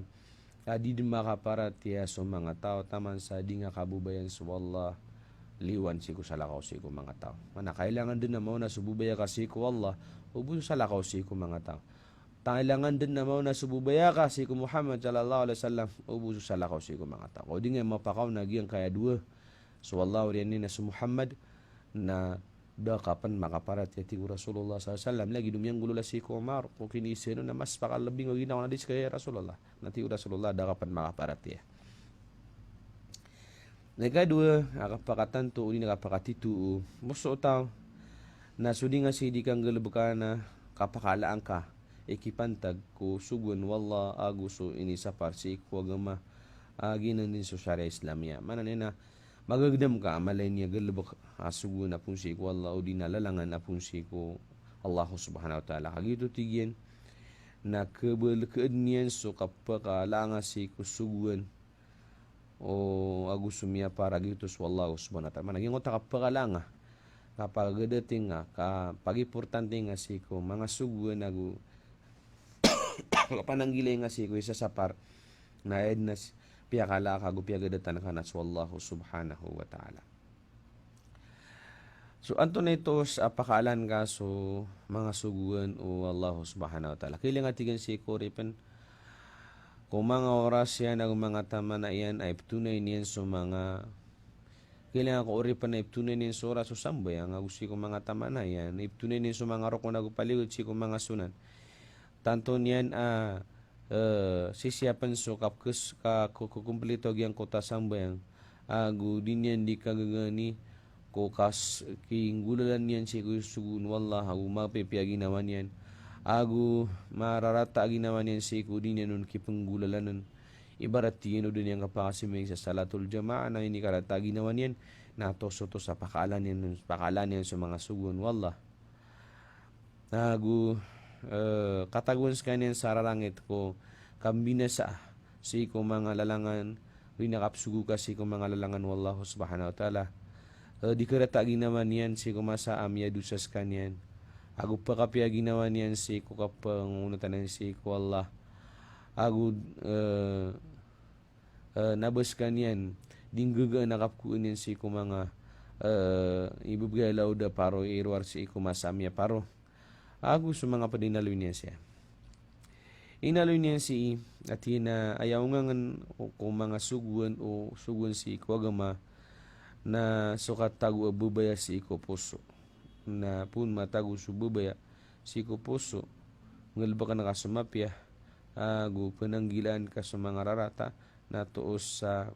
a di dn makaparatiyaya so manga taw taman sa di nga kababayaan so Allah liwan sii ko salakaw sii ko manga taw. Maana, kailangan dn a maona so babaya ka sii ko Allah, o bo so salakaw sii ko manga taw. Kailangan dn a maona so babaya ka sii ko Muhammad sallallahu alaihi wasallam, o bo so salakaw sii ko manga taw. Ka o di nga mapakaona giyangkaya dowa, so Allah oriyan iyan na so Muhammad, na da ka pn makaparatiyaya, tig o Rasulullah sallallahu alaihi wasallam. Lagid o miyanggolawla sii ko Umar, ko kiniisa iyan on na mas pakalbi nga ginawa na di ska, ya Rasulullah. Na tig o Rasulullah, da ka pn makaparatiyaya. Na ikadowa a kapakatanto odi na kapakatito o poso o taw na so di nga sii di kanggalbka na kapakalaan ka ikipantag ko sogoan o Allah ago so inisapar sii ko agama a giyanan dn so Sharia Islamiyah. Maana niyan na magagdam ka a mala ini a galbk a sogoan a poon sii ko Allah odi na lalangan a poon sii ko Allah subhanahu wa ta'ala. Kagiya oto, tig iyan, na khabalkaan iyan so kapakalaanga sii ko sogoan o ago so miyapar a giyoto so Allah subhanahu wa ta'ala. Maana, giyangkoto a kapakalaanga, kapagadatinga, kapagimportantinga sii ko manga sogoan ago kapananggilai nga sii ko isasapar, na aya dn a piyakala ka ago piyagadatan ka na so Allah subhanahu wa ta'ala. So antonaa i toos a pakaalaan ka so manga sogoan o Allah subhanahu wa ta'ala? Kailangan, tig iyan, sii ko oripn ko manga oras iyan ago manga tamana iyan a iptonay niyan so manga, kailangan ko oripn a iptonay niyan so oras o sambayang ago sii ko manga tamana iyan, iptonay niyan so manga rokon ago paliyogat sii ko manga sunan. Tanto niyan a, eh, sisiyapn so kapkes-, ka-, ko-, ko-, komplito giyangkoto a sambayang ago di niyan di kagagani ko kas-, kinggolalan iyan sii ko sogoan o Allah ago mapipiya a ginawa niyan ago mararata a ginawa niyan sii ko di niyan on kipnggolalan on. Ibarat iyan o da niyan kapakasambayang sa salatul jamaah na inikarata a ginawa niyan, na toos oto sa pakaalaan iyan, pakaalaan iyan so manga sogoan o Allah. Ago, eh, katagoan skaniyan sa rarangit ko kambinasa sii ko manga lalangan, odi na kapsogo ka sii ko manga lalangan o Allah subhanahu wa ta'ala. Eh, di karata a ginawa niyan sii ko masa a miyadosa skaniyan. Ago pakapiya a ginawa niyan sii ko kapangonatan iyan sii ko Allah. Ago, eh, eh, na ba skaniyan di nggagaan a kapkowaan iyan sii ko manga, eh, ibabgay a laod a paro i rowar sii ko masa a miyaparo. Ago so manga pd a inaloy niyan sii. Inaloy niyan sii, ati na aya ongangn ko manga sogoan o sogoan sii ko agama na so katago a babaya sii ko poso. Na poon matago so babaya sii ko poso, nggalbkn ka so mapiya, ago pnanggilaan ka so manga rarata, na toos sa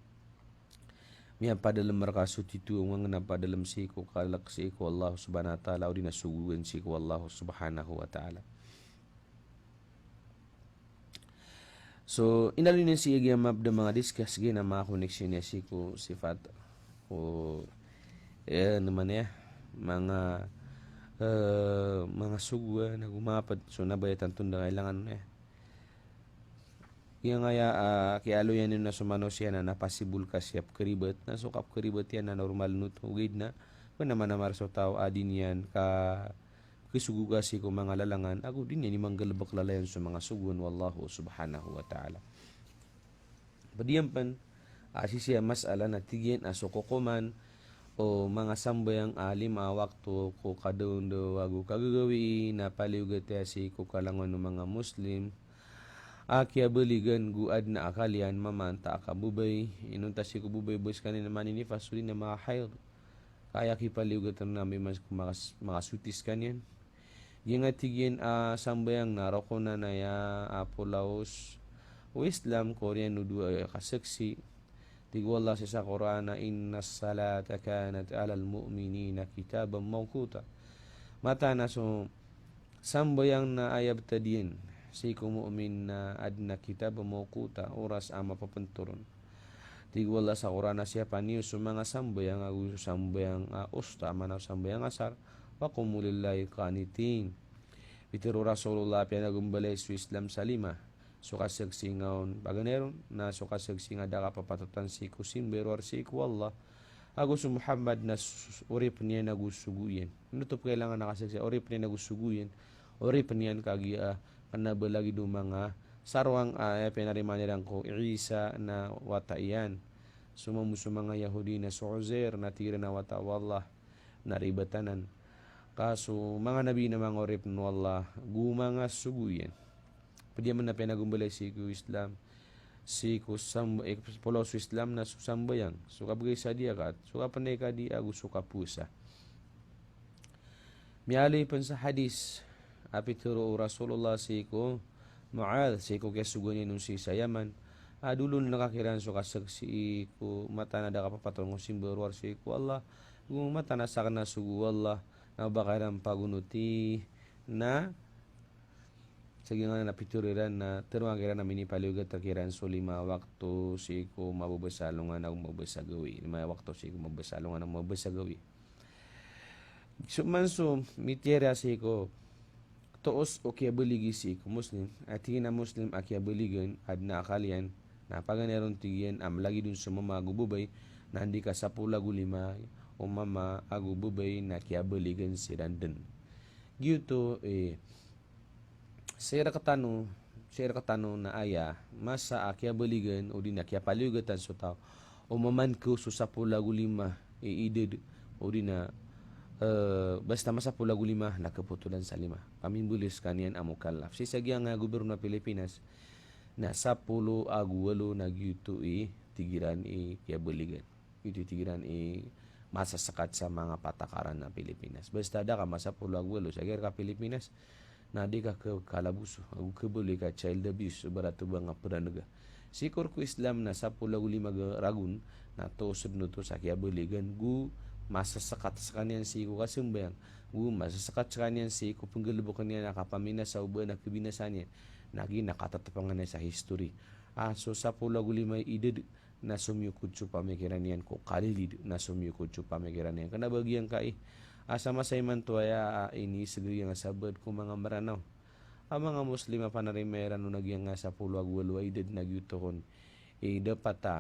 miyapadalm rka so tito a ongangn a padalm sii ko kalk sii ko Allah subhanahu wa ta'ala, odi na sogoan sii ko Allah subhanahu wa ta'ala. So, inaloy niyan sii a giya mapd a manga discuss giya na manga connection iyan sii ko sifat o, eh, ano man iyan, manga, eh, manga sogoan ago mapd, so na ba iyan tanto on da kailangan on iyan. Giyangkaya, ah, kiyaaloy iyan on na so manosiya na, na possible ka sii a pkharibat, na so kapkharibat iyan na normal oto, ogaid na pnamanaman so taw a di niyan ka, kasogo ka sii ko manga lalangan, ago di niyan di manggalbk lalayon so manga sogoan o Allah subhanahu wa ta'ala. Pd iyan pn A sisii a masala na tig iyan a so kokoman o manga sambayang a lima a wakto ko kadaondaw ago kagagawii na paliyogat iyan sii ko kalangowan o manga Muslim a kiyabaligan go adn a akal iyan, mamaan ta a kababay, inonta sii ko babay bo skaniyan na maninifas odi na manga haid. Ka aya kipaliyogat iran na mimas ko manga, manga suti skaniyan. Giyangkai tig iyan a sambayang na rokon aya a polaos o Islam, ko oriyan o dowa a kasaksi. Tig o Allah sii sa Qur'an a, "Innas salata kanat alal mu'minina kitaban mawquta." Mataan a so sambayang na aya btad iyan sii ko mu'min na adn a kitaban mawquta, oras a mapapntoron. Tig o Allah sa Qur'an a siyapn iyo so manga sambayang ago so sambayang a usta, maana so sambayang asar, "Wa qumu lillahi qanitin." Pitharo o Rasulullah a piyanagombalay so Islam sa lima. So kasaksi nga on paganay ron, na so kasaksi nga da kapapatotan sii ko simba i rowar sii ko Allah ago so Muhammad na s-, oripn iyan ago sogo iyan. Ino oto pkailangan a kasaksi a oripn iyan ago sogo iyan? Oripn iyan kagiya, kna ba lagid o manga sarwang a aya pinarimaan iran ko Isa na wata iyan. So mambo so manga Yahudi na so Uzair na tig iran a wata o Allah, na ribat anan. Ka so manga nabi na manga oripn o Allah, go manga sogo iyan. Pd iyan man a piyanagombalay sii ko Islam, sii ko sam-, eh, polaos o Islam na so sambayang, so kabgay sa diyakat, so kapnay ka di ago so kapowasa. Miyaaloy pn sa hadis a pitharo o Rasulullah sii ko Muadh, sii ko kiyasogoan iyan on sii sa Yaman, a dolon ka kiran so kasaksi ko mataan a da kapapatoron ko simba i rowar sii ko Allah, go mataan a sakn a sogo o Allah, na o ba ka iran pagonoti na sa giyangkanan a pitharo iran na tharoa kiran a minipaliyogat kiran so lima a wakto sii ko mababa sa alongan ago mababa sa gawii. Lima a wakto sii ko mababa sa alongan ago mababa sa gawii. So man so mitiyara sii ko toos o kiyabaligi sii ko Muslim, a tig iyan a Muslim a kiyabaligan, adn a akal iyan, na paganay ron tig iyan a mlagid on so mama ago babay, na anda i ka sapolo ago lima o mama ago babay na kiyabaligan siran dn. Giyoto, eh, sii rktano, sii rktano na aya masa a kiyabaligan odi na kiyapaliyogatan so taw o mamankaw so sapolo ago lima i idad odi na, eh, basta masapolo ago lima na kapotolan sa lima. Pamimboliyos skaniyan a mukallaf. Sii sa giyangkaya gobyerno a Pilipinas na sapolo ago walo na giyoto i tig iran i kiyabaligan. Giyoto i tig iran i masasakat sa manga patakaran a Pilipinas. Basta da ka masapolo ago walo sa giyangkaya Pilipinas, na di ka kalaboso, ago kabaloy ka child abuse, ibarat o ba nga pranega. Sii ko rk o Islam na sapolo ago lima ragon na toos dn oto sa kiyabaligan, go masasakat skaniyan sii ko kasambayang, go masasakat skaniyan sii ko pnggalbkn iyan a kapaminasa o ba na kabinasa niyan, na giya na katatpangan iyan sa history. A so sapolo ago lima i idad na somiyokod so pamikiran iyan ko kalilid, na somiyokod so pamikiran iyan. Kna ba giyangkai a sa masa imanto aya a inisgr iyan a sabaad ko manga Mranaw a manga Muslim a panarima iran on a giyangkaya sapolo ago walo a idad na giyoto kon i dapat a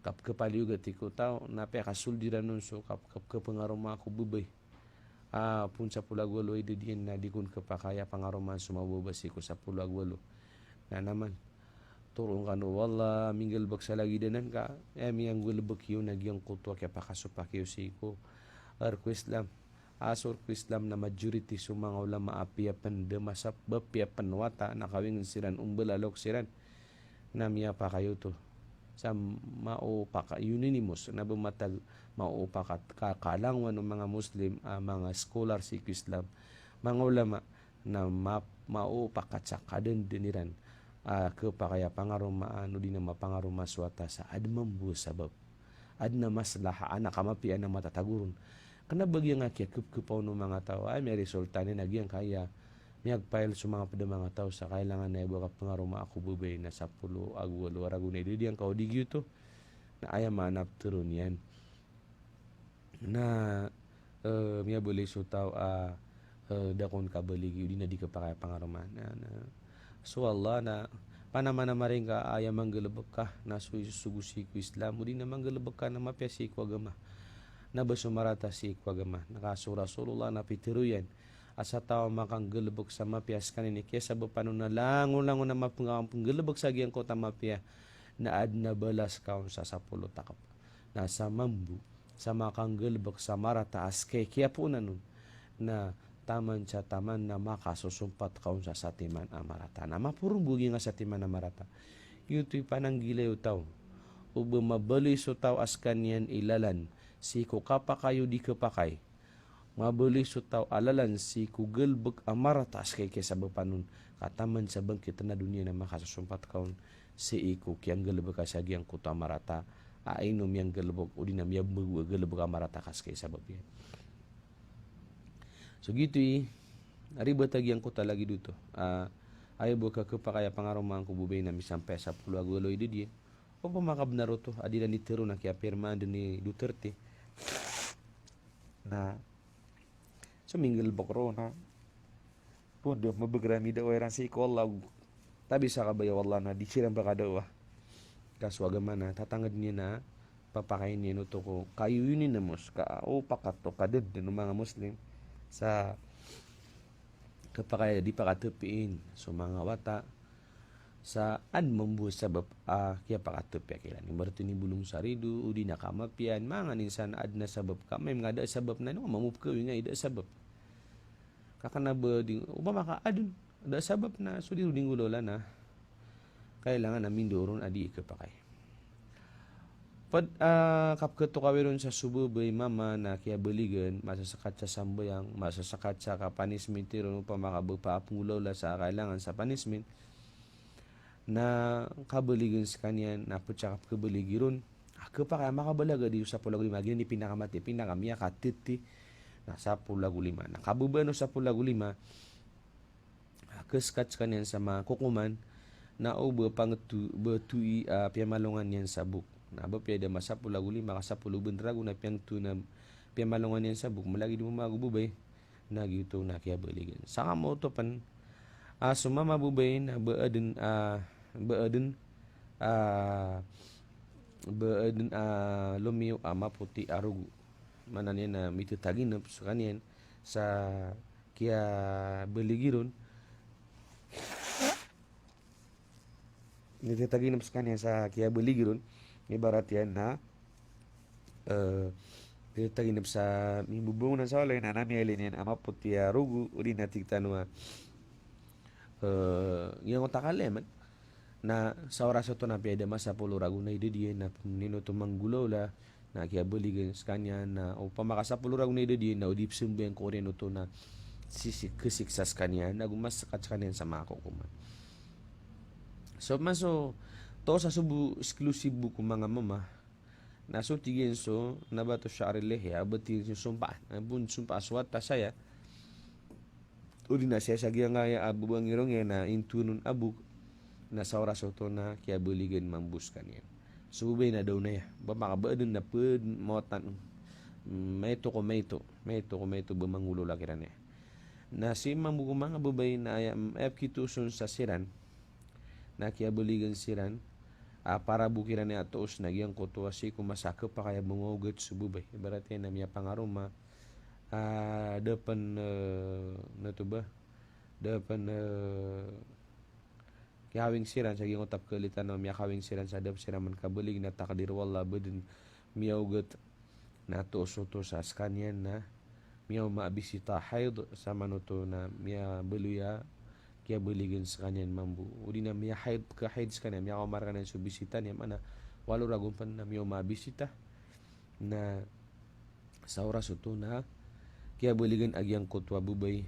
kap-, kapaliyogati ko taw na piyakasold iran on so kap-, kap-, kapngaromaa ko babay. A, phoon sapolo ago walo a idad iyan na di kon khapakay a pangaromaan so mababa sii ko sapolo ago walo. Na naman, toroon kano o Allah, minggalbk sa lagid anan ka, aya miyanggalbk iyo na giyangkoto a kiyapakasopak iyo sii ko rk o Islam. A so rk o Islam na majority so manga ulama a apiya pn da masa, ba apiya pn wata na kawingd siran, o mbalalok siran. Na miyapakay oto sa maopak a unanimous, na ba matag maopak a ka-, kalangowan o manga Muslim, a manga scholar sii ko Islam, manga ulama, na ma-, maopak a sa kadndn iran a khapakay a pangaromaan odi na mapangaroma so wata sa adn mambo a sabap. Adn a maslaha, adn a kamapiya, adn a matatago ron. Kna ba giyangkai a kiyakapkapa on o manga taw a miyaresulta niyan a giyangkaya miyag-file so manga pd a manga taw sa kailangan a aya bo a kapngaromaa ko babay na sapolo ago walo a ragon i idad iyan ka o di giyoto. Na aya maana a ptharoon iyan na, eh, miyabalay so taw a, eh, da kon kabaligi odi na di khapakay a pangaromaan. Na, na, so Allah na panamanamar ingka a aya manggalbk ka na so isosogo sii ko Islam odi na manggalbk ka na mapiya sii ko agama, na ba so marata sii ko agama. Na ka so Rasulullah na pitharo iyan a sa taw a makanggalbk sa mapiya skaniyan i kiyasabapan on a langon-langon a mapnga-, pnggalbk sa giyangkoto a mapiya na adn a balas ka on sa sapolo takp. Na sa mambo, sa makanggalbk sa marata a ska i kiyapoonan on, na taman sa taman na makasosompat ka on sa satiman a marata. Na maporombo giyangkai a satiman a marata. Giyoto i pananggilai o taw o ba mabaloy so taw a skaniyan i lalan sii ko kapakay o di khapakay. Mabaloy so taw a lalan sii ko galbk a marata a ska i kiyasabapan on, ka taman sa bangkit na doniya na makasosompat ka on sii ko kiyanggalbka sa giyangkoto a marata a ino miyanggalbk odi na miyambago a galbk a marata ka ska i sabap iyan. So giyoto i, a ribat a giyangkoto a lagid oto. A, aya bo ka khapakay a pangaromaan ko babay na misampay a sapolo ago walo i dadiya. Opama ka bnar oto a di iran di tharoon a kiyapirmaan dn i Duterte na so minggalbk roo na pn di mabagr a midawa iran sii ko Allah. Tabi sa kabaya o Allah na di siran ba kadawa. Ka so agama na tatangd iyan a papakayn iyan oto ko kayoyonin a mos ka o pakat o kadadn o manga Muslim sa khapakay a di pakatapiin so manga wata sa adn mambo a sabap a kiyapakatapi a kiran. Ibarat ini bolong sa rido, odi na kamapiya, manga insan adn a sabap ka, may manga da a sabap na, ino ka mambo pkhawing a da a sabap. Ka kna ba di, opama ka adn, da a sabap na, so di ron di nggolawla na kailangan a mindoron a di khapakay. Pd, ah, kapkhatokawi ron sa so babay, mama, na kiyabaligan, masasakat sa sambayang, masasakat sa kapanisminti ron, opama ka ba pn a pnggolawla sa kailangan sa panismin. Na kabaligan skaniyan, na pd sa kapkhabaligi ron. Ah, khapakay a makabalaga di sapolo ago lima, giyanan i pinakamati, pinakamiyakatiti. Na sapolo ago lima. Na kababaan o sapolo ago lima, ah, khasakat skaniyan sa manga kokoman, na o ba pangto, ba to'i, ah, piyamalongan iyan sa bok. Na ba piyadama sapolo ago lima ka sapolo o ba ragon a piyangto na piyamalongan iyan sa bok, malagid mambo ago babay, na giyoto na kiyabaligan. Sa kamoto pn, ah, so mama babay na ba adn, ah, ba adn, ah, ba adn, ah, lomiyo a mapoti a rogo. Maana niyan na mitataginp skaniyan sa kiyabaligi ron. Mitataginp skaniyan sa kiyabaligi ron. Ibarat iyan na, eh, mitataginp sa mimbobongonan sa walay na, na miyailay niyan a mapoti a rogo, odi na tig tano a, eh, giyangkoto a kaliyaman. Na sa oras oto na piyadama sapolo ragon a idad iyan, na pn ino oto manggolawla, na kiyabaligan skaniyan, na opama ka sapolo ragon a idad iyan, na o di psambayang ko oriyan oto na sisik, khasiksa skaniyan, na go masakat skaniyan sa manga kokoman. So, maso, to sa so bo exclusive bo ko manga mama, na so tig iyan so, nabatu sha'ril lihya, a ba tig iyan so sompa, na pn sompa so wata saya, odi na saya sa giyangkaya a babangirong iyan na intoon on a bok, na sa oras oto na kiyabaligan mambo skaniyan. So babay na da on aya, ba makabaadn na pd mawatan, mm, maito ko maito, maito ko maito ba manggolawla kiran aya. Na sii mambo ko manga babay na aya, mm, aya pkitoos on sa siran, na kiyabaligan siran, ah, para bo kiran aya toos na giyangkoto a sii ko masa a khapakay a ba maogat so babay. Ibarat iyan na miyapangaroma, ah, da pn, eh, na to ba? Da pn, eh, kiyahawing siran sa giyangkoto a pkhalitan a miyakahawing siran sa da pn siran man kabalig na takdir o Allah ba dn miyaogat. Na toos oto sa skaniyan na miyaoma a bisita haid, sa man oto na miyabaloy a kiyabaligan skaniyan mambo. Odi na miyahaid, pkhahaid skaniyan, miyakaoma rkaniyan so bisita niyan, maana walo ragon pn na miyaoma a bisita. Na sa oras oto na kiyabaligan a giyangkoto a babay.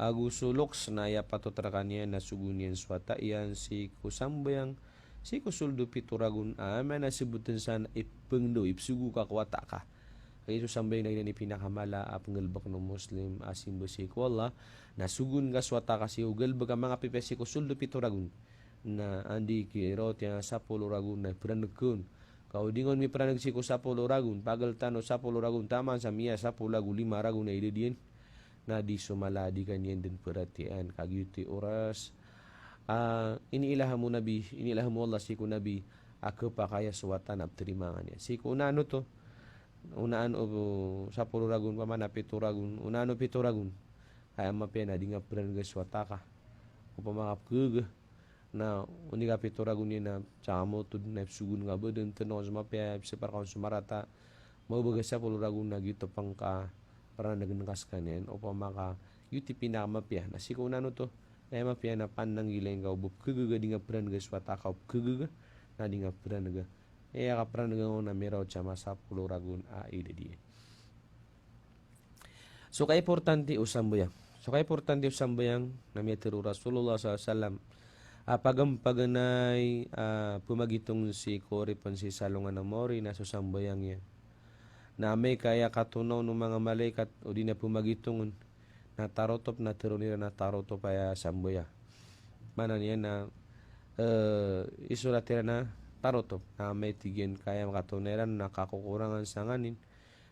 Ago so loks na aya patot rkaniyan na sogoon iyan so wata iyan sii ko sambayang, sii ko sold o pito ragon, a maana sabotn san ipngndo, ipsogo ka ko wata ka. Kagiya so sambayang na giyanan i pinakamala a pnggalbkn o Muslim a simba sii ko Allah, na sogoon ka so wata ka sii ko galbk a manga pipiya sii ko sold o pito ragon. Na anda i kirawat iyan a sapolo ragon na ipraneg ka on. Ka o di ngka on mipraneg sii ko sapolo ragon, pagltan o sapolo ragon, taman sa miyasapolo ago lima ragon a idad iyan, na di so mala a di ka niyan dn paratiyayaan. Ka giyoto i oras a iniilham o Nabi, iniilham o Allah sii ko Nabi a khapakay a so wata na ptarimaan iyan. Sii ko onaan oto, onaan o sapolo ragon, opama na pito ragon, onaan o pito ragon. Aya mapiya na di ngka pranega so wata ka. Opama ka pkhaga, Na o di kapito ragon iyan na saka motod na ipsogon ka badan, tano so mapiya, ipsapar ka on so marata. Mabaga sapolo ragon na giyoto pangka pranagn ka skaniyan, opama ka giyoto i pinakamapiya. Na sii ko onaan oto, na aya mapiya na pananggilai ngka o ba pkhagaga, di ngka pranagn so wata ka o pkhagaga, na di ngka pranagn. Aya kapranagn on na miraot sa manga sapolo ragon a idad iyan. So kaimportante o sambayang. So kaimportante o sambayang na miyatharo o Rasulullah sallallahu alaihi wasallam a paganay, paganay a pamagitong sii ko oripn sii sa alongan a maori na so sambayang iyan. Na amay ka aya katonaw o manga malaikat odi na pamagitong on na tarotop, na tharoon iran a tarotop aya sambayang. Maana niyan na, eh, isorat iran a tarotop. Na amay tig iyan ka aya katonaw iran na kakokorangan sa nganin,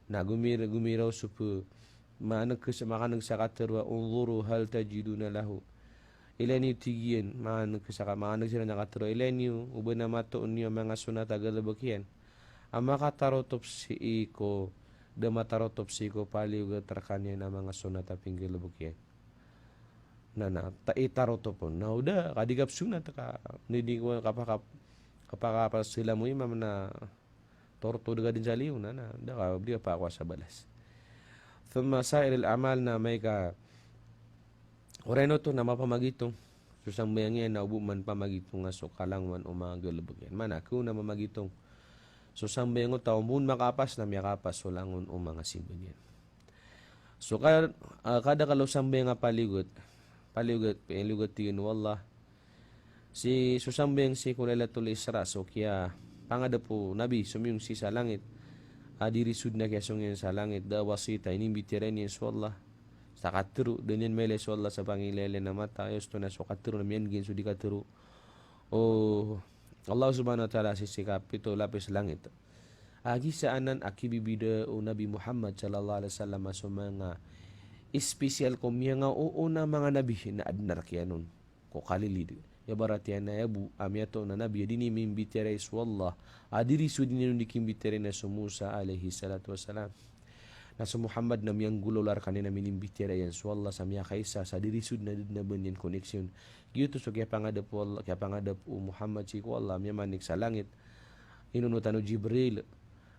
na gomir-, gomiraw so pmakan'g sa, makan'g sa katharo a, "Unzuru hal tajiduna lahu." Ilay niyo tig iyan, makan'g sa ka-, makan'g siran sa katharo a, "Ilay niyo, o ba na matoon iyo a manga sonat a galbk iyan a makatarotop sii ko, da matarotop sii ko paliyogat rkaniyan a manga sonat a pinggalbk iyan." Na, na, ta-, itarotop on. Na o da, ka di kapsonat ka, di, di ko kapaka-, kapakapasalam o imam na tortod ka dn sa liyo, na, na, da ka, di ka pakakowa sa balas. Thumma sa'iril a'mal, na amay ka, oriyan oto na mapamagitong so sambayang iyan na o ba man pamagitong a so kalangowan o manga galbk iyan. Maana, khaona mamagitong so sambayang oto, o ba on makaapas na miyakaapas so langon o manga simba niyan. So ka-, ah, kadakl o sambayang a paliyogat, paliyogat, paliyogat tig iyan o Allah. Sii so sambayang sii ko Lailatul Isra, so kiyapangadap o Nabi, somiyong sii sa langit a dirisod na kiyasong iyan sa langit, da a wasita, inimbitiyarai niyan so Allah sa katharo, da niyan mailay so Allah sa pangilaylay a mata, aya osto na so katharo na miyan'g iyan so di katharo o Allah subhanahu wa ta'ala sii sa kapito lapis langit. A giya anan a kibibida o Nabi Muhammad sallallahu alaihi wasallam a so manga special ko miyangaoona a manga nabi na adn a rk iyan on ko kalilid. Ibarat iyan a aya bo a miyatoon a nabi a di niyan mimbitiyarai so Allah a dirisod iyan on di kimbitiyarai na so Musa alaihi salatu wassalam. Na so Muhammad na miyanggolawla rkaniyan a minimbitiyarai iyan so Allah sa miyakaisa sa dirisod na da dn a ba niyan koneksyon. Giyoto so kiyapangadap o Allah, kiyapangadap o Muhammad sii ko Allah, miyamanik sa langit. Inonot o Jibril.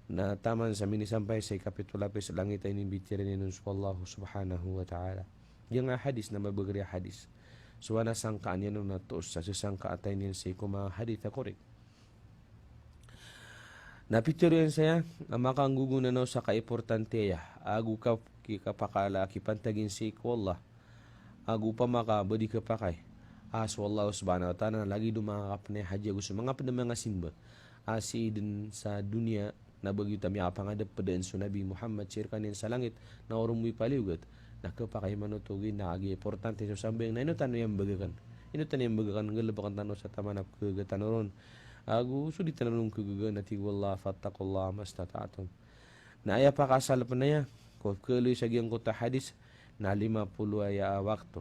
Na taman sa minisampay sa ikapito lapis langit a inimbitiyarai niyan on so Allah subhanahu wa ta'ala. Giyangkai a hadis na mabagr a hadis. So aya na sangkaan iyan on na toos sa sasangkaatay niyan sii ko manga hadis a korek. Na pitharo iyan saya a makanggogonanaw sa kaimportante aya, ago ka-, ki-, kapakala, kipantagin sii ko Allah, ago opama ka ba di kapakay a so Allah subhanahu wa ta'ala na lagid o manga kapnay a hadji ago so manga pd a manga simba a sii dn sa doniya, na ba giyoto a miyakapangadap pd dn so Nabi Muhammad sii rkaniyan sa langit, na orombo i paliyogat. Na khapakay man oto giya na kagiya importante so sambayang na ino tano iyan bagakan. Ino tano iyan bagakan, nggalbkn tano sa taman a pkhagaga tano ron. Ago so di tano ron khagaga na tig o Allah, "Fattaqullaha mastata'tum." Na aya pakaasal pn aya ko khaloy sa giyangkoto a hadis na lima polo aya a wakto.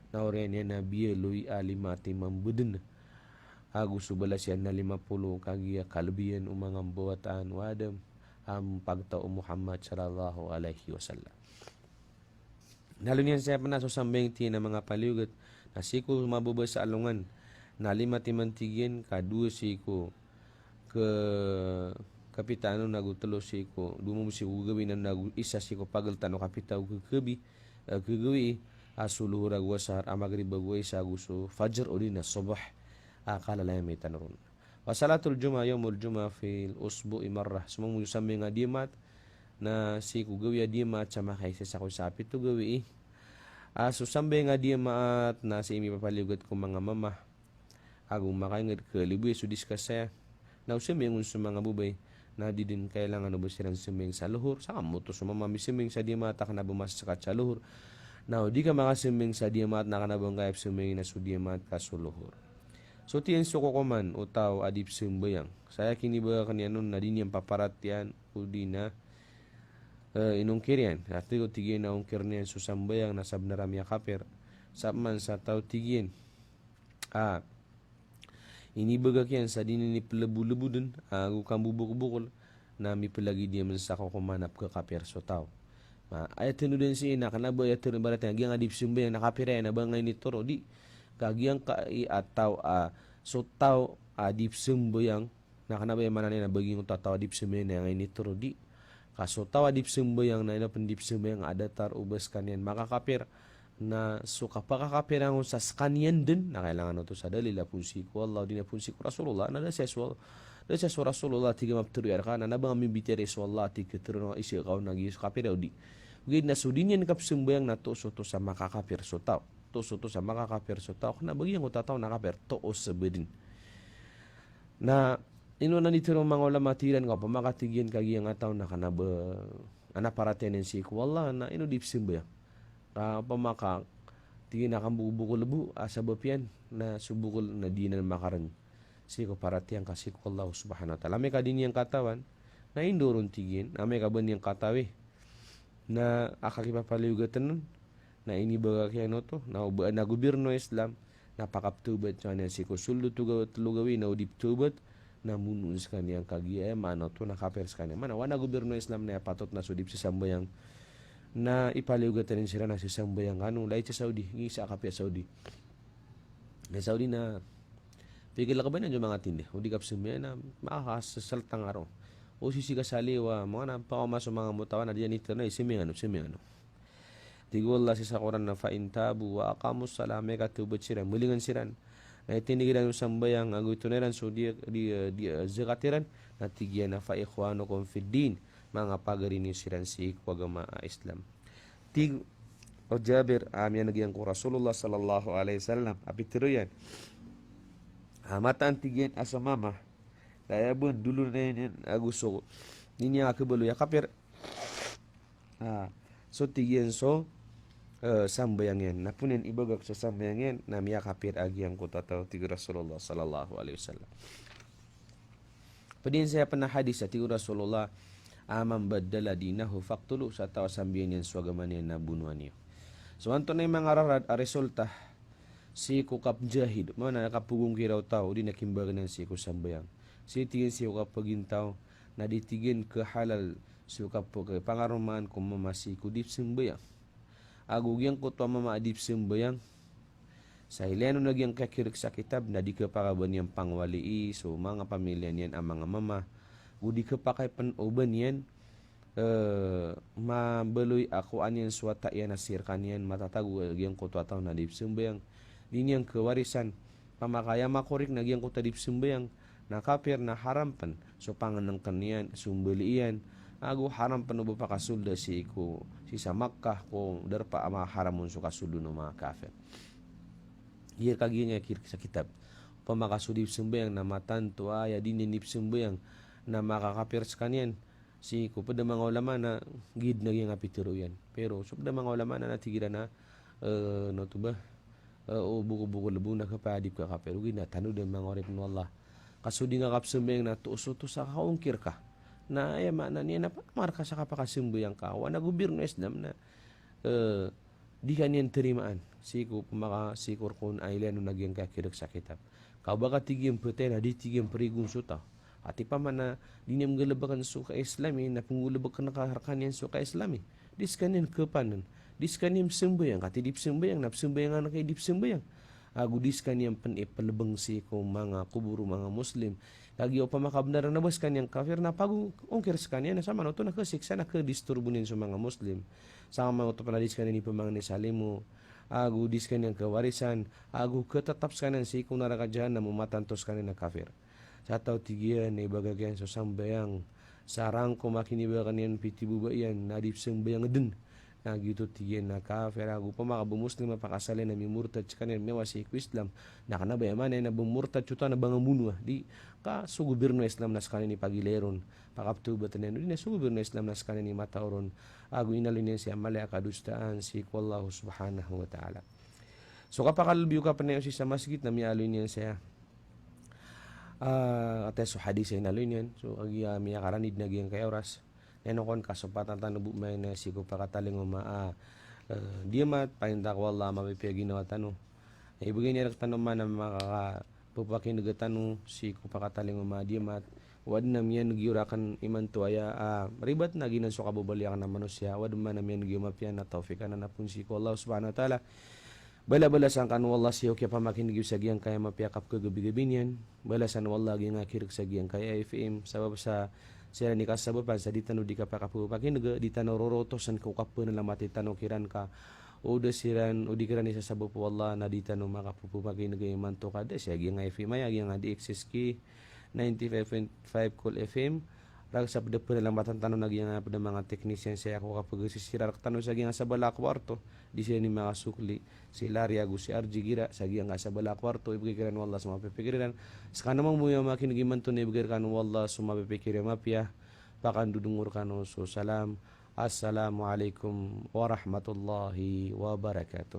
Na oriyan iyan na biyaloy a lima timan bdn. Ago so balas iyan na lima polo kagiya kalbiyan o manga mbawata o Adam a mpagtaw o Muhammad sallallahu alaihi wasallam. Na aloy niyan saya pn a so sambayang tig iyan a manga paliyogat na sii ko mababa sa alongan na lima timan tig iyan, ka dowa sii ko ka-, kapita anon ago tlo sii ko, dowa mambo sii ko gagawii anon ago isa sii ko pagltan o kapita o kagabi, eh, gagawii, a so lohor ago asar, a magrib ago isa ago so fajr odi na sobh, a kalalayaman tano ron. Wa salatul jumu'ah yawmul jumu'ah fil usbu'i marrah. So mambo sambayang a Diyamat na sii ko gawii a Diyamat sa makaisa sa ko sa pito gawii. A so sambayang a Diyamat na sii mipapaliyogat ko manga mama ago makaingd, khalibo iyan so discuss saya. Na o sambayang on so manga babay na di dn kailangan o ba siran sambayang sa lohor. Sa kamoto so mama misambayang sa Diyamat a kna ba masakat sa lohor. Na o di ka makasambayang sa Diyamat na kna ba ngka ipsambayang na so Diyamat ka so lohor. So tig iyan so kokoman o taw a di psambayang, saya kinibagakn iyan on na di niyan paparatiyayaan odi na, eh, inongkir iyan. Ati ko tig iyan a ongkirn iyan so sambayang na sabnar a miyakapir. Sa pman sa taw tig iyan a inibagak iyan sa di niyan iplebolebodn ago kambobokbokl na miplagid iyan sa kokoman a pkhakapir so taw. Ma, aya tanodan sii na kna ba aya tanodan, ibarat iyan a giyangkai a di psambayang na kapir aya na ba ngka initoro, di. Ka giyangkai a taw a, so taw a di pzambayang, na kna ba aya maana niyan na ba giyangkoto a taw a di pzambayang na aya initoro di. Ka so taw a di pzambayang na ino pn di pzambayang a datar o ba skaniyan makakapir, na so kapakakapir angkoto sa skaniyan dn, na kailangan oto sa dalil a phoon sii ko Allah, odi na phoon sii ko Rasulullah, na da saya so, da saya so Rasulullah, tig a maptharoa rka, na kna ba nga mimbitiyarai so Allah, tig a tharoa na isa ka on na giya so kapir odi. Ogaid na so di niyan kapzambayang na toos oto sa makakapir so taw. Toos oto sa makakapir so taw, kna ba giyangkoto a taw na kapir, toos sa badn. Na ino na initoro o manga ulama, tig iran ka opama ka tig iyan ka giyangkai a taw na kna ba, ana paratiyaya niyan sii ko Allah, na ino di pzambayang. Ka opama ka tig iyan a kambokbok o lbo a sabap iyan, na so bokol na di niyan makarn sii ko paratiyaya ngka sii ko Allah subhanahu wa ta'ala. Amay ka di niyan katawan, na indao ron tig iyan, amay ka ba niyan katawi, na a kakipapaliyogatn on, na inibagak iyan oto, na o ba adn a gobirno Islam, na pakapthawbat skaniyan sii ko sold o tlo gawii, tlo gawii, na o di pthawbat, na monoon skaniyan ka giya, aya maana oto na kapir skaniyan. Maana, o adn a gobirno Islam na aya patot na so di pzasambayang, na ipaliyogatn iyan siran a zasambayang kano, lagid sa Saudi, giya sa kapiya Saudi. Giya Saudi na, pigil ka ba niyan so manga tindg, o di kapzambayang na makakaseseltang a roo. O sii ka sa liyo a, manga na, pakaoma so manga motawan a di niyan itero na, i sambayang ano, sambayang ano. Tig o Allah sii sa Qur'an na, "Fa in tabu wa aqamus salah," amay ka thawbat siran, malingan siran, na itindg iran so sambayang, ago itonaa iran so di, di, di, zakat iran, na tig iyan a, "Fa ikhwanukum fid din," manga pagari niyo siran sii ko agama a Islam. Tig o Jabir a miyaneg iyan ko Rasulullah sallallahu alaihi wasallam a pitharo iyan a mataan, tig iyan, a so mama na aya bo a dolonan iyan ago so di niyan kabaloy a kapir, a, so tig iyan so, eh, sambayang iyan. Na poon iyan ibagak so sambayang iyan na miyakapir a giyangkoto a taw, tig o Rasulullah sallallahu alaihi wasallam. Pd iyan saya pn a hadis a tig o Rasulullah a, "Man baddala dinahu faqtuluh," sa taw a sambiyan iyan so agama niyan na bonoa niyo. So antonaa i manga rarad a resulta sii ko kapjahid, maana kapgongkira o taw, odi na kimbagn iyan sii ko sambayang. Sii tig iyan sii ko kapagintaw, na di tig iyan kahalal so kapkhipangaromaan ko mama sii ko di pzambayang. Ago giyangkoto a mama a di pzambayang, sa ilay niyo na giyangkaya khirk sa kitab na di khapakay o ba niyan pangwalii so manga pamilya niyan a manga mama. Go di khapakay pn o ba niyan, eh, mabaloy a kowaan iyan so wata iyan a sii rkaniyan matatago a giyangkoto a taw na di pzambayang. Di niyan khawarisan. Opama ka aya makorek na giyangkoto a di pzambayang na kapir, na haram pn so pangnngkn iyan, so mbali iyan, ago haram pn o ba pakasolda sii ko, sii sa Makkah ko darpa a maharam on so kasolda o manga kapir. Giya kagiya khirk sa kitab. Opama ka so di pzambayang na mataan oto a aya di niyan di pzambayang na makakapir skaniyan, sii ko pd a manga ulama na giya dn a giyangkai a pitharo iyan. Pero so pd a manga ulama na, na tig iran a, eh, ino oto ba, eh, o bokol-bokol bo na khapakay a di kapir. Ogaid na tano dn manga oripn o Allah. Ka so di ngka kapzambayang na toos oto sa kaongkir ka. Na aya maana niyan na pamar ka sa kapakasambayang ka. O adn a gobirno Islam na, eh, di ka niyan tarimaan. Sii ko opama ka, sii ko rkon a ilay niyo na giyangkaya khirk sa kitab. Ka o ba ka tig iyan pthay na di tig iyan prigon so taw. Ati opama na di niyan nggalbkn so ka-Islami, na pnggolbkn ka rkaniyan so ka-Islami. Di skaniyan khapann. Di skaniyan pzambayang, ka ati di pzambayang, na pzambayang anan ka i di pzambayang. Ago di skaniyan pn iphlbng sii ko manga kobor o manga Muslim. Kagiya opama ka bnar na ba skaniyan kapir na pagongkir skaniyan, na samanoto na khasiksa, na khadisturbo niyan so manga Muslim. Samanoto pn a di skaniyan ipmangni sa limo, ago di skaniyan khawarisan, ago khatatap skaniyan sii ko naraka jahannam o mataan oto skaniyan a kapir. Sa taw tig iyan na ibagak iyan so sambayang sa rangkom a kinibagak iyan pitharo i baba iyan na di pzambayang dn. Na giyoto tig iyan na kapir, ago opama ka ba Muslim a pakasaliyan a mimurtad skaniyan, miyawa sii ko Islam. Na kna ba aya maana niyan na ba murtad so taw na ba nga mbonoa. Di, ka so gobirno Islam na skaniyan i pagilay ron, pakapthawbatan iyan, odi na so gobirno Islam na skaniyan i matao ron, ago inaloy niyan saya a mala a kadosaan sii ko Allah subhanahu wa ta'ala. So kapakalbi o kapnayaw sii sa masgit na miyaaloy niyan saya, ah, antaa so hadis a inaloy niyan. So kagiya miyakaranid na giyangkaya oras. Ino kon kasopatan tano bo maana sii ko pakatalingoma a, eh, Diyamat, paninta ko Allah a mapipiya ginawa tano. Ibgay niyan rktano man a makakappakin'g tano sii ko pakatalingoma a Diyamat. O adn a miyan'g iyo rakn imanto aya, ah, ribat na giyanan so kababaloy akn a manosiya. O adn man a miyan'g iyo mapiya na tawfik anan a phoon sii ko Allah subhanahu wa ta'ala. Balabalasan kano o Allah sii ko kiyapamakin'g iyo sa giyangkaya mapiya a kapkagabigabi niyan. Balasan o Allah giyangkaya kirek sa giyangkaya F M. Sabap sa siran i kasabapan sa di tano di kapakapamakin'g, di tano rorotosan ko kapanalamat i tano kiran ka o da siran, o di kiran isasabap o Allah na di tano makapapamakin'g imanto ka da sii giyangkaya F M aya, giyangkaya D X S K ninety-five point five Cool F M. Rakhs a pd a panalamatan tano na giyangkaya pd a manga technician saya ko kapagasisira rktano sa giyangkaya sabala a kwarto. Di siran i makasokli, si Larry ago si R J igira, sa giyangkaya sabala a kwarto, ibgay kiran o Allah so mapipikir iran. Skano mambo a mamakin'g imanto na ibgay rkano o Allah so mapipikir a mapiya. Pakandodongo rkano so salam. Assalamu alaikum warahmatullahi wabarakatuh.